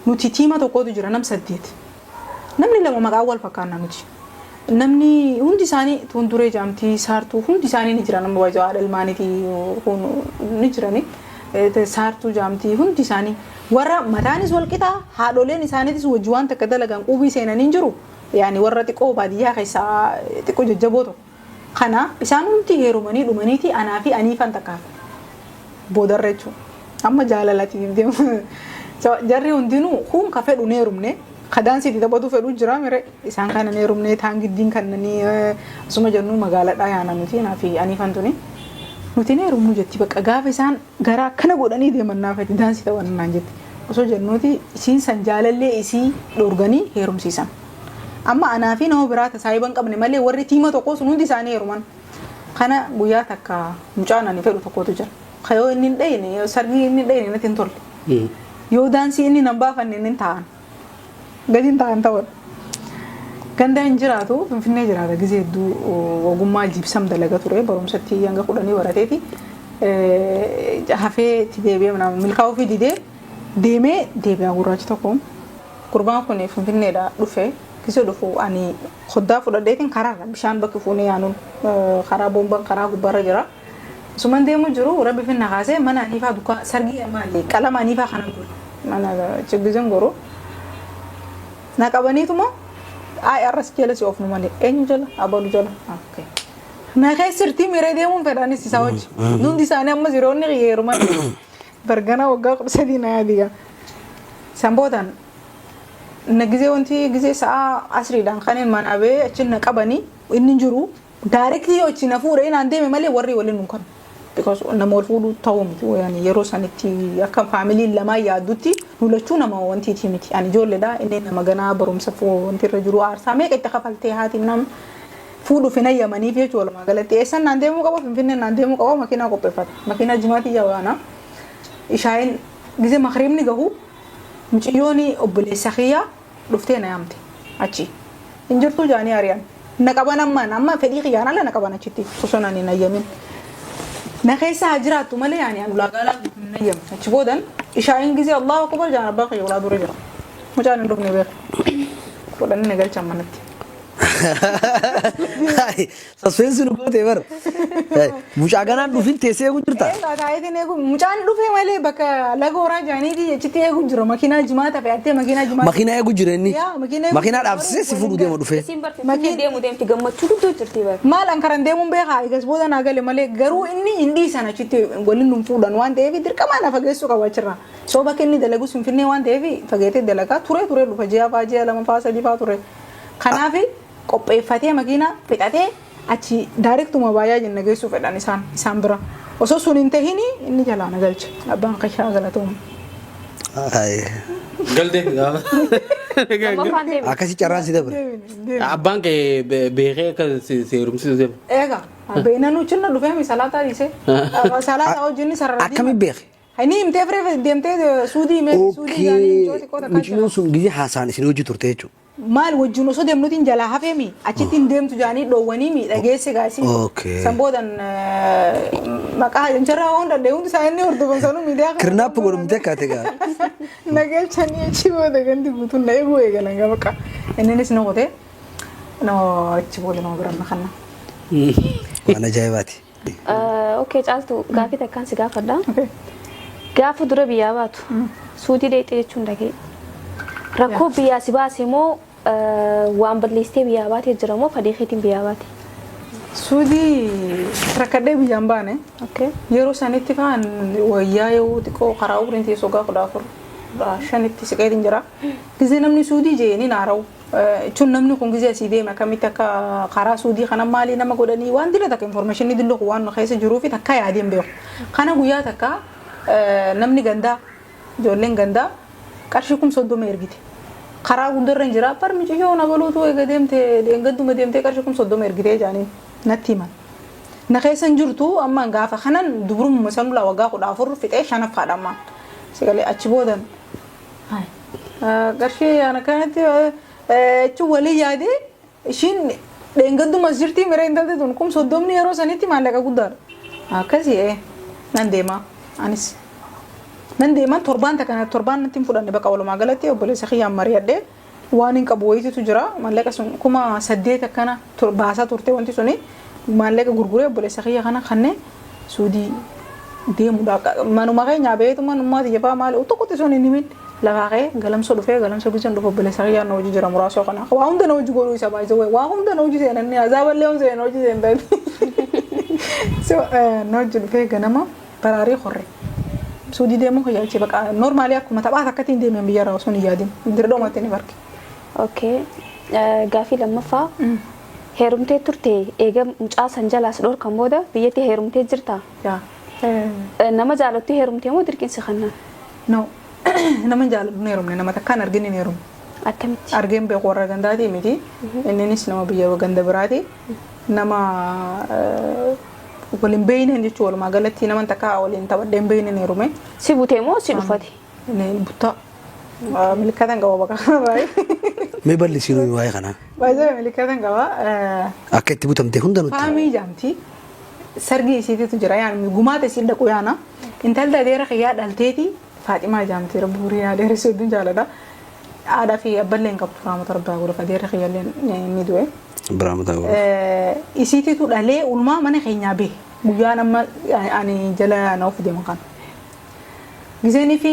nuti tiima tokkotu jira, nam saddeet, namni lama maqaan wal fakkaanna nuti. Namni hundi isaanii tuun duree jaamtii saartuu hundi isaanii ni jiran, amma baay'ee haadha ilmaaniitii kun ni jirani. Saartuu jaamtii hundi isaanii warra mataanis wal qixaa, haadholeen isaaniitis wajji waan takka dalagan, qubii seenanii hin jiru. Yaani warra xiqqoo baadiyyaa keessaa xiqqoo jajjaboo tokko. Kana isaan hundi heerumanii dhumaniiti anaa fi aniifan takkaaf boodarra jechuudha. Amma jaalalatiif deemu. Jarri hundinuu kun ka fedhu ni heerumne, ka daansiitti taphatu fedhu jira mire, isaan kana ni heerumne, taan giddiin kannanii asuma jennu magaaladhaa yaana nuti anaa fi aniifan tuni. Nuti ni heerumnu jetti, bakka gaafa isaan gara akkana godhanii deeman naafati daansii taphanna naan jetti. Osoo jennuuti isiin san jaalallee isii dhorganii heerumsiisan. Amma anaa fi nama biraa saahiba hin qabne malee warri tiima tokko sun hundi isaanii heeruman. Kana guyyaa takka mucaan ani fedhu tokkotu jira. Ka yoo inni hin dhayne, yoo sargii inni hin dhayne natti hin tolle. Yoo daansii inni nan baafanne inni hin taa'an. Gadi hin taa'an ta'uudha. Ganda hin jiraatu, Finfinnee jiraata, gizee hedduu ogummaa jiibsam dalaga ture, barumsatti hanga 10 barateeti. Hafee itti deebi'ee milkaa'uu fi didee deemee deebi'a gurraachi tokko. Gurbaan kun Finfinneedha dhufe. Gizee dhufu ani koddaa fudhadheetiin karaarra bishaan bakki fuunee yaanuun karaa boomban karaa gubbaarra jira. Asuman deemu jiru rabbi finna kaasee mana aniifaa dukkaa sargii maali qalama aniifaa kana guru mana gizeen goru na qabaniituma ay arras jala si oofnu malee eenyu jala abalu jala. Okay. Na keessirtii miree deemuun fedhanis isaa wajji. Hundi isaanii amma ziroonni heeruman bargana waggaa 13 na yaadiga. San boodaan na gizee wanti gizee sa'a asriidhaan kanneen manaa ba'ee achi na qabanii inni hin jiru. Directly yoo achi na fuudhee naan deeme malee warri waliin nun kanu. Because nama wal fuudhuu ta'uu miti. Yani yeroo sanitti akka faamiliin lamaan yaaddutti nu lachuu nama wantiitii miti. Ani ijoolleedha, inni nama ganaa barumsa wanti irra jiru, aarsaa meeqa itti kafaltee haati nam fuudhuuf hin hayyamaniif jechuudha walumaa galatti. Eessan naan deemuu qaba? Finfinnee naan deemuu qaba, makiinaa qopheeffata. Makiinaa jimaatii yawaana. Ishaa'in gizee makriibni gahu mucayyoon obboleessa kiyyaa dhuftee na yaamte achi. Hin jirtuu jaanii ari'an. Na qaban, ammaan amma fedhii kiyyaan ala na qaban achitti osoo naan hin hayyamin. Na keessa haa jiraattu malee ani ulaagaa laatu hin hayyamne. Achi boodan ishaa'in gizee Allahu akbar jaan abbaa kiyya ulaa dura jira. Mucaan hin dhufne beeku. Godhanii na galchan manatti.
Suspense nu goote bar. Mucaa ganaan dhufin teessee eeguu jirta.
Eegaa taayitiin eegu mucaan dhufe malee bakka laga horaa jaaniiti achitti eegu jira, makiinaa jimaata fe'attee, makiinaa jimaata.
Makiinaa eegu jira inni.
Yaa, makiinaa eegu
Makiinaa
jira.
Dhaabsisee si fuudhuu deema dhufee.
Isiin bar Finfinnee deemu deemti, gammachuu guddoo jirti bar.
Maal an karan deemuun beekaa, egas booda naa gale malee garuu inni hin dhiisan, achitti waliin nun fuudhan waan ta'eef dirqama na fageessuu qaba achirraa. So bakka inni dalagus Finfinnee waan ta'eef fageetee dalagaa ture ture dhufa, ji'a faa, ji'a 2 faa, 3 faa ture. Kanaaf qopheeffatee makiinaa fixatee achi directuma baay'aa jenna geessuu fedhan isaan bira. Osoo sun hin tahini inni jalaa na galche. Abbaan kashaa galatooma.
Galte gaafa.
Lammaffaan deebi.
Akkasi carraan si dabre.
Abbaan kee beekee akka si heerumsiisu deema.
Eega beena nuchinna dhufee mi salaataa dhiisee. Salaataa wajjin sarara.
Akkamiin beeke?
Inni himtee firee deemtee suudii himee suudii jaanii mucoo xiqqoo takkaa jira.
Mucayyoon sun gizee haasaan isin hojii turte jechuudha.
Maal wajjin osoo deemnutiin jalaa hafeemi achitti hin deemtu jaanii dhoowwanii miidhageesse gaasii. San boodan maqaa jarraa waan danda'e hundi isaa inni hordofan sanuu miidiyaa kana.
Kirnaap godhamtee akkaate gaa.
Nagalchanii achi booda gandi guutuun na eeguu eegalan gaa bakka. Inninis na qotee achi booda nama biraan na kanna.
Waan ajaa'ibaati.
Okay Caaltu, gaafii takkaan si gaafadha. Gaafa dura biyyaa baatu suudii dheexee jechuun dhagee. Rakkoo biyyaa si baase moo waan balleessitee biyyaa baatee jira moo fedhii keetiin biyyaa baate?
Suudii rakkadhee biyyaan baane. Yeroo sanitti faan wayyaa yoo xiqqoo karaa umriin teessoo gaa 14 15tti siqeetiin jira. Gizee namni suudii jee ni naara'u. Jechuun namni kun gizee asii deeme akkamitti akka karaa suudii kana maalii nama godhanii waan dila takka information dillu kun waan keessa jiruu fi takka yaadeen beeku. Kana guyyaa takka namni gandaa ijoolleen gandaa qarshii 30,000 ergite. Karaa hundarra hin jira bar mucayyoo na baluutu eega deemte gadduma deemtee qarshii 30,000 ergitee jaaniin natti himan. Na keessa hin jirtu amma gaafa kanan dubrumma sanulaa waggaa 14 fixee shanaffaadha ammaan. Sigalee achi boodan qarshii ana kanatti jechuun walii yaadee ishiin dheengaddumas jirtii miree intalti tun 30,000 yeroo sanitti maallaqa guddaadha. Akkasii nan deemaa anis. Nan deeman, torbaan takka torbaan natti hin fudhanne, bakka walumaa galatti obboleessa kiyyaan mari'adhee Waan hin qabu wayititu jira. Maallaqa sun 8,000 akkana baasaa turte wanti suni maallaqa gurguree obboleessa kiyya kana kanneen Suudii deemuudha. Manuma keenya beetu manummaa tiyya fa'aa maali tokkotti sun hin himin. Lafaa ka'ee galamsoo dhufee galamsoo giseen dhufu obboleessa kiyyaa na hojii jira muraasoo kana. Waa hunda na hojii godhuu isa baay'isee waa hunda na hojii seenanii azaaballee hojii seenan hojii seentan. So na hojii dhufee ganama baraarii horre. Suudii deemuu kiyya achi baqa normaalii akkuma taphaa akkatti hin deemeen biyya irraa osoo hin yaadin. Dirdhoomatti ni barke.
Okay. Gaafii lammaffaa. Heerumtee turte eega mucaa san jalaas dhorkan booda biyyatti heerumtee jirta?
Yaa.
Nama jaalattu heerumtee moo dirqinsi kannaan?
No. Nama hin jaaladhu hin heerumne, nama takkaan argin hin heerumne.
Akkamitti?
Argeen beeku warra gandaatii miti. Inninis nama biyya ganda biraati. Nama waliin beeyneen jechuun walumaa galatti nama takka waliin taphadhee hin beeyne hin heerume.
Si butee moo si dhufate?
Inni buttaa. Milikkaatan qaba bakka kanarraa.
Mee bal'isii nuyi waa'ee kanaa.
Baay'ee milikkaatan qaba.
Akka itti butamte hunda nutti.
Faamii jaamti. Sargii isiititu jira yaani gumaata isiin dhaqu yaana. Intalli adeera kiyyaa dhalteeti Faaximaa jaamti rabbi umurii haa dheeressu hedduun jaaladha. Haadhaa fi abballee hin qabdu raamata rabbi haa godhuuf adeerri kiyyallee ni du'e.
Biraa mataa godhuuf.
Isiititu dhalee ulmaa mana keenyaa bahe guyyaan amma ani jala na of deeman kana. Gizeenii fi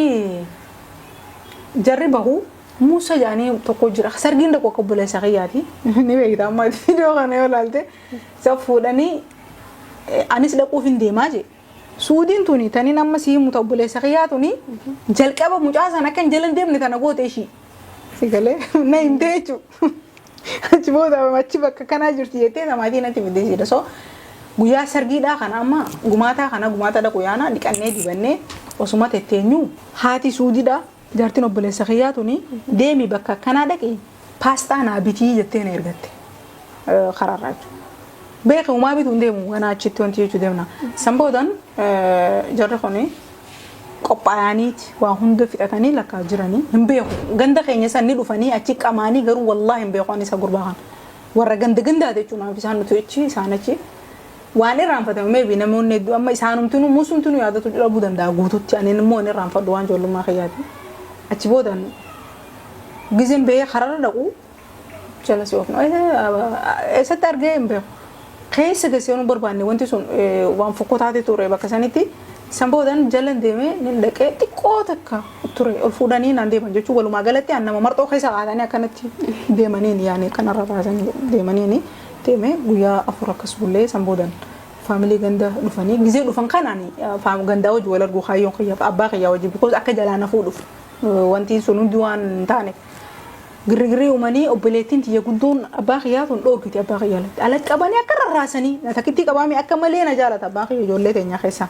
jarri bahu Muusa jedhanii tokko jira. Sargiin dhaqu akka obboleessa kiyyaati. Ni beekta amma viidiyoo kana yoo ilaalte. Isa fuudhanii anis dhaquuf hin deemaa jee. Suudiin tuni tanin amma sii himu ta obboleessa kiyyaa tuni jalqaba mucaa sana akka hin jala hin deemne tana goote ishii. Si galee na himte jechuudha. Achi booda achi bakka kanaa jirti jettee namaatii natti fidde isiidha. So guyyaa sargiidhaa kana amma gumaataa kana gumaata dhaqu yaana dhiqannee dibannee osuma tetteenyu haati suudiidha jaartiin obboleessa kiyyaa tuni deemi bakka akkanaa dhaqi paastaa naa bitii jettee na ergatte karaarraa jechuudha. Beeki umaa bituu hin deemu ganaa achitti wanti jechuu deemna. San boodan jarri kuni qophaa'aniiti waa hunda fixatanii lakkaa jiranii hin beeku. Ganda keenya san ni dhufanii achi qamaanii garuu wallaahi hin beeku ani isa gurbaa kana. Warra ganda gandaati jechuun naaf isaan nuti achi isaan achi. Waan irraanfatame maybe namoonni hedduu amma isaanumtinuu musumtinuu yaadatu dhabuu danda'a guututti ani immoo hin irraanfadhu waan ijoollummaa kiyyaati. Achi boodan gizeen bahee kararra dhaqu jala si oofnu. Eessatti argee hin beeku. Keessa gad seenuu barbaanne wanti sun waan fokkotaati ture bakka sanitti. San boodan jalan deemee nin dhaqee xiqqoo takka ture ol fuudhanii naan deeman jechuun walumaa galatti an nama marxoo keessa kaatanii akkanatti deemaniin yaani kanarra baasanii deemaniin deeme guyyaa 4 akkas bullee san boodan faamilii ganda dhufanii gizee dhufan kanaan gandaa wajji wal arguu kaayyoon kiyya abbaa kiyyaa wajji because akka jalaa na fuudhuuf wanti sun hundi waan hin taaneef Girrigirrii uumanii obboleettiin tiyya guddoon abbaa kiyyaa tun dhoorkiti abbaa kiyya alatti. Ala qabanii akka rarraasanii na takkittii qabaamii akka malee na jaalata abbaan kiyya ijoollee teenyaa keessaa.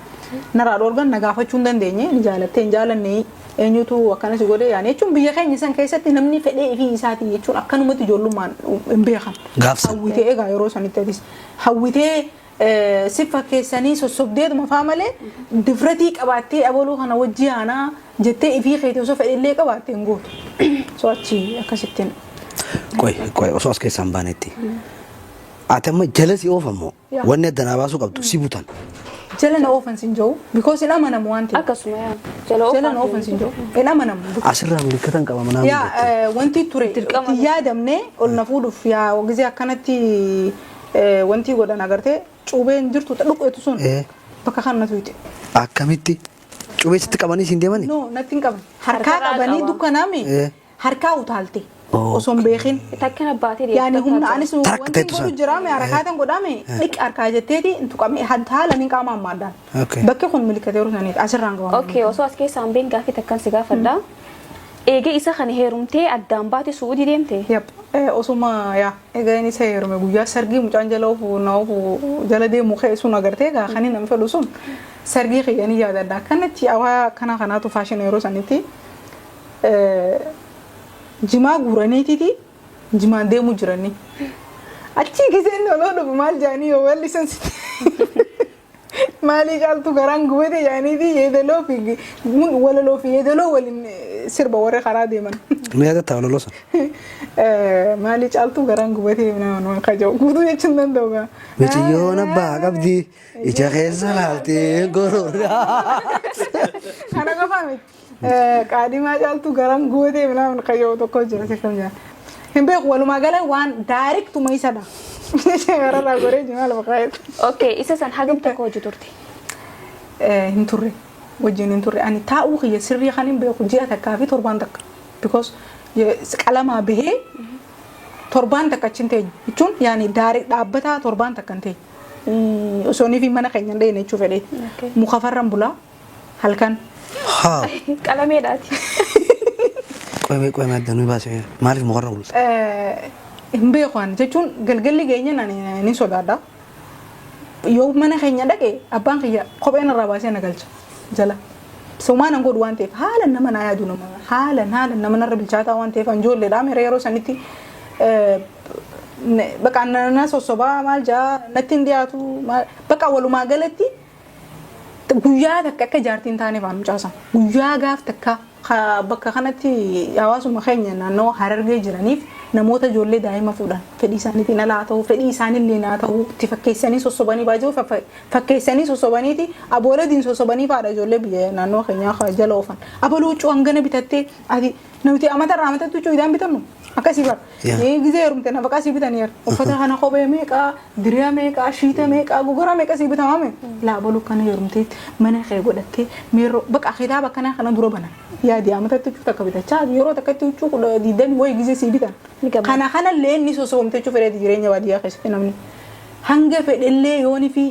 Narraa dhoorgan na gaafachuu hin dandeenye ni jaalattee hin jaalanne eenyutu akkana si godhe yaani jechuun biyya keenya san keessatti namni fedhee ifii isaatii jechuun akkanumatti ijoollummaan hin beekan.
Gaafsan.
Hawwitee egaa yeroo sanitti atis hawwitee si fakkeessanii sossobdeetuma faa malee difratii qabaattee abaluu kana wajji aanaa jettee ifii keetii osoo fedhillee qabaatte hin gootu. So achi akkasittiin.
Qoy qoy osoo as keessaa hin baanetti. Ati amma jala si oofan moo
Yaa.
wanni adda naa baasuu qabdu si butan.
Jala na oofan sin jiru because hin amanamu waan ta'eef.
Akkasuma yaa. Jala
Jala na oofan sin jiru hin amanamu.
Asirraa milikkatan qaba manaa
Yaa wanti ture
Dirqama.
itti yaadamne ol na fuudhuuf yaa gisee akkanatti wanti godhan agartee cuubeen jirtu dhuqeetu sun bakka kan na tuyxe.
Akkamitti cubee sitti qabanii siin deemani?
No, natti hin qaban. Harkaa
Harkarraa
qabanii
qaba.
dukkanaami harkaa utaalte osoo hin beekin.
Takkina baatee
Yaani humna anis
Tarak
wanti
ta'etu
godhu
san.
jiraame harakaatan godhame dhiq harkaa jetteeti hin tuqame haala ni qaama ammaadhaan.
Okay.
Bakki kun milikatee yeroo saniiti asirraan qabama.
Okay, osoo as keessaa hin beekin gaaffii takkan si gaafadha. Eega isa kana heerumtee addaan baate Su'uudii deemte?
Yep. Osuma yaa egaa inni isa heerume guyyaa sargii mucaan jala ofu na ofu jala deemu ka'e sun agartee egaa kan inni fedhu sun sargii kiyya ni yaadadha. Akkanatti awaa akkana kanaatu faashina yeroo sanitti jimaa guuraniititi jimaan deemu jiranii. Achii gisee inni oloo dhufu maal jedhanii yoo wallisan sitti. Maalii caaltu garaan gubate jedhaniiti yeedaloo fi walaloo fi yeedaloo waliin sirba warri karaa deeman.
Nu yaadatta walaloo sana?
Maalii caaltu garaan gubate naan waan kaja'u guutuu jechuun danda'u gaa.
Miciyyoon abbaa qabdi ija keessa laaltee gorora.
Kana qofaa miti. Qaadimaa caaltu garaan gubatee naan kaja'u tokko jira si kam jira. Hin beeku, walumaa gala waan directuma isadha. Gararraa goree jimaa lafa kaa'eetu.
Okay, isa san hagam tokko hojii turte?
Hin turre, wajjin hin turre. Ani taa'uu kiyya sirrii kan hin beeku ji'a takkaa fi torbaan takka. Because qalamaa bahee torbaan takka achi hin teenye jechuun, yaani daarii dhaabbataa torbaan takka hin teenye. Osoo fi mana keenya hin dheene jechuu fedhee. Muka farran bulaa halkan.
Haa.
Qalameedhaati.
Qoyme qoyme, adda nuyi baase, maaliif mukarra bulta?
Hin beeku ani, jechuun galgalli keenya ani ni sodaadha. Yoo mana keenya dhaqe abbaan kiyya kopheen irraa baasee na galcha jala. Somaan an godhu waan ta'eef, haala nama naa yaadu, nama haalan haalan nama narra bilchaataa waan ta'eef, an ijoolleedha mere yeroo sanitti baqa na sossobaa, maal jaa natti hin dhiyaatu, baqa walumaa galatti guyyaa takka akka jaartiin taaneef aan mucaasan guyyaa gaaf takka bakka kanatti hawaasuma keenya naannoo Harargee jiraniif namoota ijoollee daa'ima fuudhan fedhii isaaniitiin alaa haa ta'u, fedhii isaaniillee haa ta'u, itti fakkeessanii sossobanii baay'ee fakkeessanii sossobaniiti abooladiin sossobanii faadha ijoollee biyya naannoo keenyaa jala oofan. Abaluu huccuu hangana bitattee, ati nuti amata irraa amatatti huccuu idaan bitannu akkasii bara. Gizee heerumte nafaqaa sii bitaniira. Uffata kana, kophee meeqaa, diriyaa meeqaa, shiita meeqaa, gogoraa meeqa sii bitamame. Laa, abaluu kana heerumtee mana kee godhattee meerroo bakka kitaaba akkanaa kana dura banan. Yaadi, amatatti huccuu takka bitachaa yeroo takkatti huccuu 20 wayii gizee sii bitan. Kana kanallee inni sossobamte jechuu fedheeti. Jireenya baadiyyaa keessatti namni hanga fedhellee yooni fi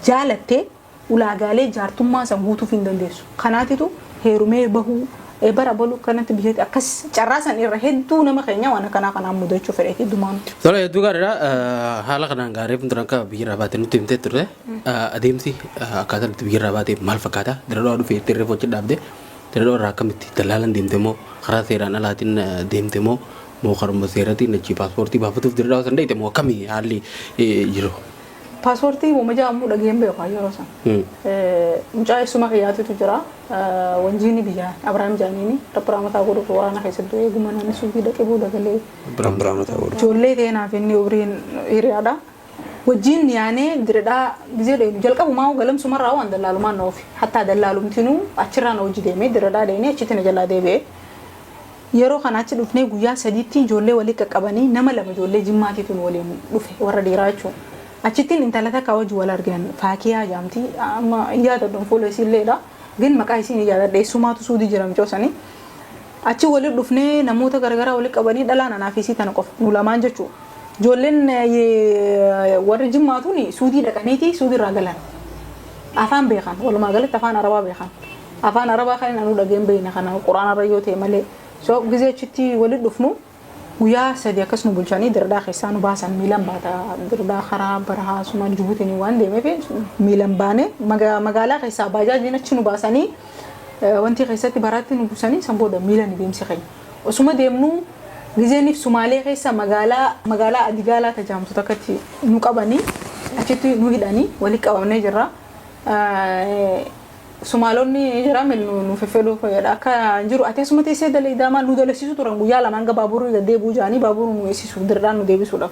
jaalattee ulaagaalee jaartummaa san guutuuf hin dandeessu. Kanaatitu heerumee bahuu bara baluu kanatti biyyatti akkas carraa san irra hedduu nama keenya waan akkanaa kanaan mudachuu fedheeti dumaan.
Tola, hedduu gaariidha. Haala kanaan gaarii fuuldura akka biyyarraa baate nutti himtee turte. Adeemsi akkaataa itti biyyarraa baate maal fakkaata? Diradhaa dhufee itti reefu achi dhaabde. Diradhaa irraa akkamitti dallaalan deemte moo karaa seeraan alaatiin deemte moo karuma seeratiin achi paaspoortii baafatuuf diradhaa san deemte moo akkamii haalli jiru?
Paaspoortii uuma jedhamu dhageen beeku yeroo san. Mucaa eessuma kiyyaatitu jira. Wanjiini biyya Abiraam Jaaniini Rabbi rahmataa godhuuf waraana keessatti eeguma namni suufii dhaqee booda galee.
Rabbi rahmataa godhuuf.
Ijoollee teenaaf inni umriin hiriyaadha. Wajjin yaanee diredhaa gizee deemu jalqabumaa galamsumarraa waan dallaalumaan na oofe. Hattaa dallaalumtinuu achirraa na hojii deemee diredhaa deemee achitti na jalaa deebi'ee. Yeroo kana achi dhufnee guyyaa sadiitti ijoollee walii qaqqabanii nama lama ijoollee Jimmaatiitu nu waliin dhufe, warra dhiiraa jechuudha. Achittiin intala takka wajji wal argan, Faakiyaa jaamti, amma hin yaadadhu fuula isiilleedha. Gin maqaa isiin hin yaadadhe, eessumaatu suudii jira mucoo sanii. Achi waliin dhufnee namoota garaagaraa walitti qabanii dhalaan anaa fi isii tana qofa nu lamaan jechuudha. Ijoolleen warri Jimmaatuun suudii dhaqaniiti suudii irraa galan. Afaan beekan, walumaa galatti afaan Arabaa beekan. Afaan Arabaa kan anuu dhageen beekna kana Quraanarra yoo ta'e malee. So gizee achitti walitti dhufnu guyyaa 3 akkas nu bulchanii diradhaa keessaa nu baasan. Miilan baata diradhaa karaa barahaa suma Jibuutiin waan deemeef miilan baane magaalaa keessaa baajaajiin achi nu baasanii wanti keessatti baraatti nu buusanii san booda miilan deemsi keenya. Osuma deemnu gizeeniif Sumaalee keessa magaalaa Adigaalaa tajaamtu takkatti nu qabanii achitti nu hidhanii walitti qabamnee jirra. Sumaalonni jira nu feffedhuu fayyada akka hin jiru, ati asuma teessee dalagaa maal nu dalagsiisu turan guyyaa lamaan hanga baaburri gad deebi'uu jaanii baaburu nu eessisuuf dirdhaan nu deebisuudhaaf.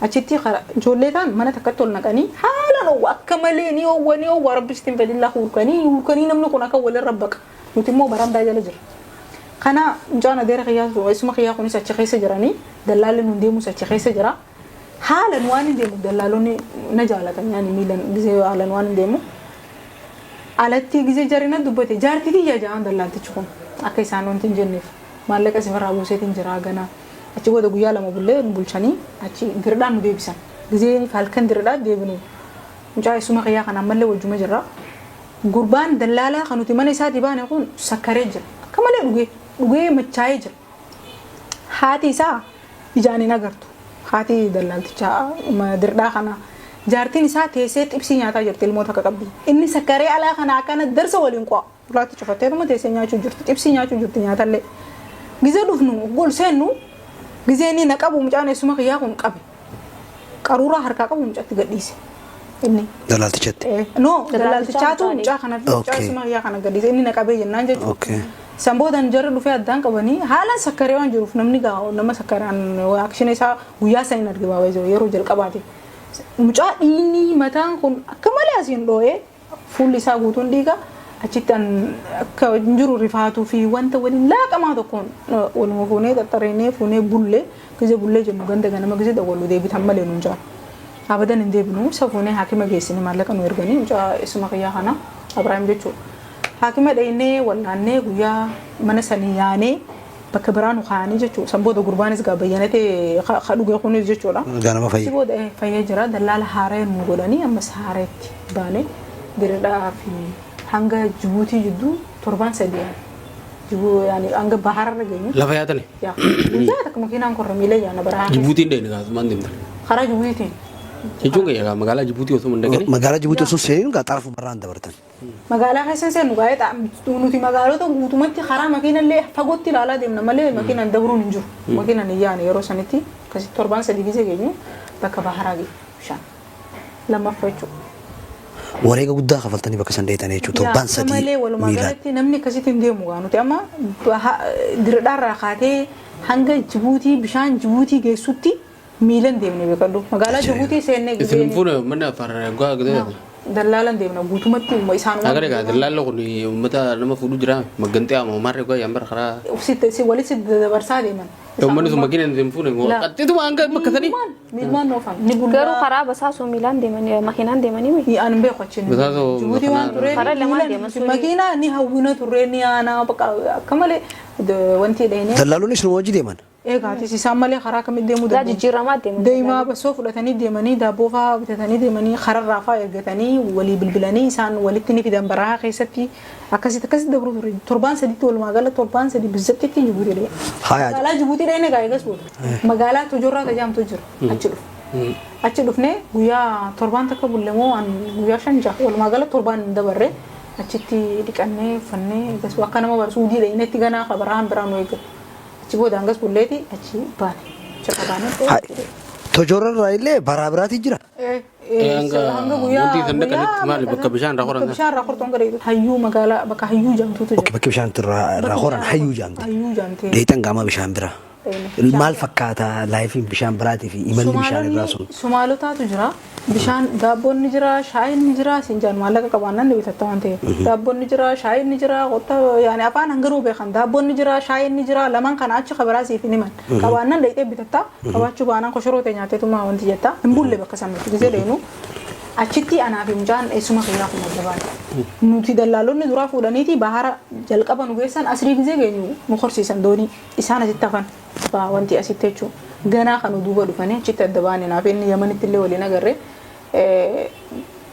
Achitti ijoollee ta'an mana takkatti ol naqanii haalaan oowwa, akka malee ni oowwa, ni oowwa, rabbistiin fedhillaa hurkanii hurkanii namni kun akka walirra baqa, nuti immoo barandaa jala jira. Kana mucaan adeera kiyyaa, eessuma kiyyaa kunis achi keessa jiranii, dallaalli nun deemus achi keessa jira. Haalan waan hin deemu, dallaalonni na jaalatan, yaani miilan gisee haalan waan hin deemu. Alatti gisee jarri na dubbate, jaartii tiyya jaan dallaaltichi kun akka isaan wanti hin jenneef maallaqa sifarraa buuseetiin jira ganaa. Achi booda guyyaa 2 bullee nu bulchanii achi dirdhaan nu deebisan. Gisee halkan dirdhaa deebinu mucaa eessuma kiyyaa kana ammallee wajjuma jirra. Gurbaan dallaalaa kan nuti mana isaatii baane kun sakkaree jira. Akka malee dhugee dhugee machaa'ee jira. Haati isaa ijaan hin agartu. Haati dallaaltichaa dirdhaa kana jaartiin isaa teessee xibsii nyaataa jirti, ilmoo takka qabdi. Inni sakkaree alaa kana akkana darsa waliin qo'a. Duraatti cufatteetuma teessee nyaachuu jirti. Xibsii nyaachuu jirti nyaatallee. Gizee dhufnu gol seennu gizee inni na qabu mucaan eessuma kiyyaa kun qabe. Qaruuraa harkaa qabu mucatti gadhiise. Inni.
Dallaaltichatti.
No, dallaaltichaatu mucaa kana fi mucaa eessuma kiyyaa kana gadhiise, inni na qabee jennaan jechuudha. San boodan jarri dhufee addaan qabanii haalaan sakkaree waan jiruuf namni gaa nama sakkaraan akshina isaa guyyaa san hin arge baabaa jiru yeroo jalqabaati. Mucaa dhiigni mataan kun akka malee asiin dhoo'ee, fuulli isaa guutuun dhiiga. Achitti an akka hin jiru rifaatuu fi wanta waliin laaqamaa tokkoon waluma fuunee xaxxareenee fuunee bullee gizee bullee jennu ganda ganama gizee dawwallu deebitan malee nuun jaan. Abadan hin deebinu isa fuunee haakima geessine maallaqa nu erganii mucaa isuma kiyyaa kana Abrahaam jechuudha. Haakima dhaynee wallaannee guyyaa mana sanii yaanee bakka biraa nu kaa'anii jechuudha. San booda gurbaanis gaa bayyanatee ka dhuge kunis jechuudha.
Ganama
Achi
fayya.
booda fayyee jira dallaala haaree nu godhanii ammas haareetti baane diridhaa fi hanga Jibuutii jidduu torbaan 3 yaane. Jibuu yaani hanga bahararra geenyu.
Lafa yaatani.
Yaa guyyaa takka makiinaan korre miila yaana barahaa keessa.
Jibuutiin deemne gaasumaan deemtan.
Karaa Jibuutiitiin.
Jechuun kiyya magaalaa Jibuutii osoo hin dhaqini.
Magaalaa Jibuutii osoo seeniin gaa xarafu barraan dabartan.
Magaalaa keessa hin seennu gaa'ee nuti magaalota guutumatti karaa makiinallee fagootti ilaalaa deemna malee makiinaan dabruun hin jiru. Makiinaan hin yaane yeroo sanitti akkasitti torbaan 3 gisee geenyu bakka baharaa geenyu bishaan lammaffaa jechuudha.
Wareega guddaa kafaltanii bakka san dheeyxanii jechuudha. Torbaan
Yaa,
3
malee walumaa
miilaan.
galatti namni akkasitti hin deemu gaa nuti amma diradhaarraa kaatee hanga Jibuutii bishaan Jibuutii geessutti miilan deemne beekadhu. Magaalaa
Ajaa'iba.
Jibuutii seennee
Isin hin
gizee
fuune uummanni Affaar gaa gidee.
dallaalan deemna guutumatti isaanuma.
Agare gaa dallaalli kun uummata nama fuudhu jira magganxee ama maarree gaa yambar karaa.
Si walitti dabarsaa deeman.
Uummanni sun makiina hin fuune
La.
qaxxituma hanga bakka sanii.
Miilmaan noofan ni
Garuu
bullaa.
karaa basaasoo miilaan deemanii makiinaan deemanii mi?
Ni an hin beeku achiin.
Basaasoo
Jibuutii waan
makiinaa-
turee
Karaa lamaan deeman suni.
makiinaa ni hawwina turree ni aanaa bakka akka malee wanti dheenee.
Dallaalonni isin wajji deeman.
Eegaatis isaan malee karaa kamitti deemuu
Gaa
danda'u?
jijjiiramaa deeman.
Deemaa basoo fudhatanii deemanii daabboo fa'aa bitatanii deemanii kararraa fa'aa ergatanii walii bilbilanii isaan walitti ni fidan barahaa keessatti akkasitti akkasitti dabruu ture. Torbaan sadiitti walumaa gala torbaan 3 bizzattitti Jibuutii dhee.
Haya.
Magaalaa Jibuutii dhee egaa eegas booda. Magaalaa Tojorraa tajaamtu jira achi dhufe. Achi dhufnee guyyaa torbaan takka bulle moo waan guyyaa 5 6 walumaa gala torbaan hin dabarre achitti dhiqannee uffannee eegas akka nama barsuudii dheenetti ganaa kabarahaan biraa nu eeggatu. Achi booda hangas bulleeti achi baane. Achi baane.
Tojorra irraa illee baraa biraati jira.
Hanga
Hanga guyyaa
wanti san dhaqanitti maali bakka bishaan irraa horan
Bakka bishaan irraa hortu hanga dheedu. Hayyuu magaalaa bakka hayyuu jaamtuutu jira.
Bakki bishaan irraa horan hayyuu jaamte.
Hayyuu jaamte.
Dheexan gaama bishaan bira. Maal fakkaata laayifiin bishaan biraatii fi imalli bishaan irraa sun?
Sumaalotaatu jira. Bishaan daabboon ni jira, shaayiin ni jira, sinjaan maallaqa qabaannaan ni bitatta waan ta'eef. Daabboon ni jira, shaayiin ni jira, qotta yaani afaan hanganuu beekan. Daabboon ni jira, shaayiin ni jira, lamaan kana achi kabaraa siif hin himan. Qabaannaan dhaqxee bitatta, qabaachuu baanaan koshoroo ta'e nyaateetuma wanti jetta. Hin bulle bakka san nuti gisee deenu. Achitti anaa fi mucaan eessuma kiyyaa kun adda baane. Nuti dallaalonni duraa fuudhaniiti bahara jalqaba nu geessan asrii gisee geenyu nu horsiisan doonii isaan asitti hafan wanti asitti jechuudha. Ganaa kan duuba dhufanii achitti adda baane naaf inni Yamanitti illee waliin agarre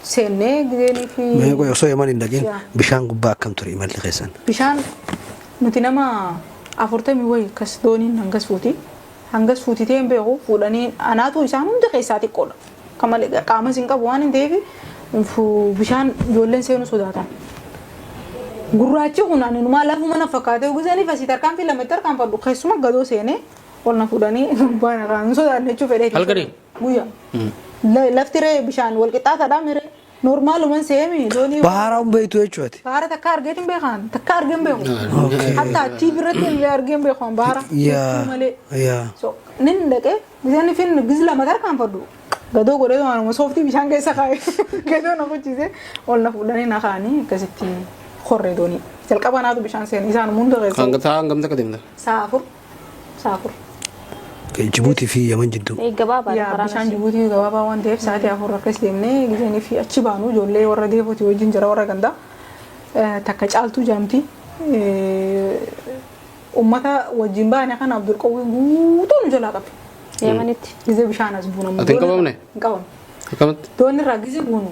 seennee gizeenii fi.
Mee qoy osoo Yaman hin dhaqin
Yaa.
bishaan gubbaa akkam ture imalli keessan?
Bishaan nuti nama 40 wayi akkas dooniin hangas fuuti. Hangas fuutitee hin beeku fuudhanii anaatu isaan hunda keessaa xiqqoodha. Akka malee qaamas hin qabu waan hin ta'eef bishaan ijoolleen seenuu sodaatan. Gurraachi kun ani numaa lafuma na fakkaatee guzanii asii tarkaanfii lamatti tarkaanfadhu keessuma gadoo seenee ol na fuudhanii gubbaan irraa hin sodaanne jechuu fedhee.
Halkanii?
Guyyaa. Lafti ree bishaan wal qixxaataadhaa miree normaaluman seemi doonii.
Baharaa hin beektu jechuudha.
Bahara takka argeetiin beekan takka argeen beeku. Hatta achii biratti illee argeen beeku bahara.
Yaa.
Malee.
Yaa.
So nin dhaqee bishaan fin giz lama tarkaanfadhu. Gadoo godhee waanuma sooftii bishaan keessa kaa'e gadoo na kuchise ol na fuudhanii na kaa'anii akkasitti horree doonii. Jalqaba naatu bishaan seene isaan hunda keessa.
Hanga sa'a hangam takka deemta?
Sa'a 4. Sa'a 4.
Jibuutii fi Yaman jidduu.
Gabaabaadha
Yaa
karaan
bishaan
asii.
Jibuutii gabaabaa waan ta'eef sa'aatii 4 akkas deemnee gizeenii fi achi baanu ijoollee warra deefuuti wajjin jira warra gandaa. Takka caaltuu jaamti. Uummata wajjin baane kana Abdulqawwiin guutuu nu jalaa qabe.
Yamanitti.
Gizee bishaan as buunamu.
Ati hin qabamne?
Hin qabamne.
Akkamitti?
Doonni irraa gizee buunu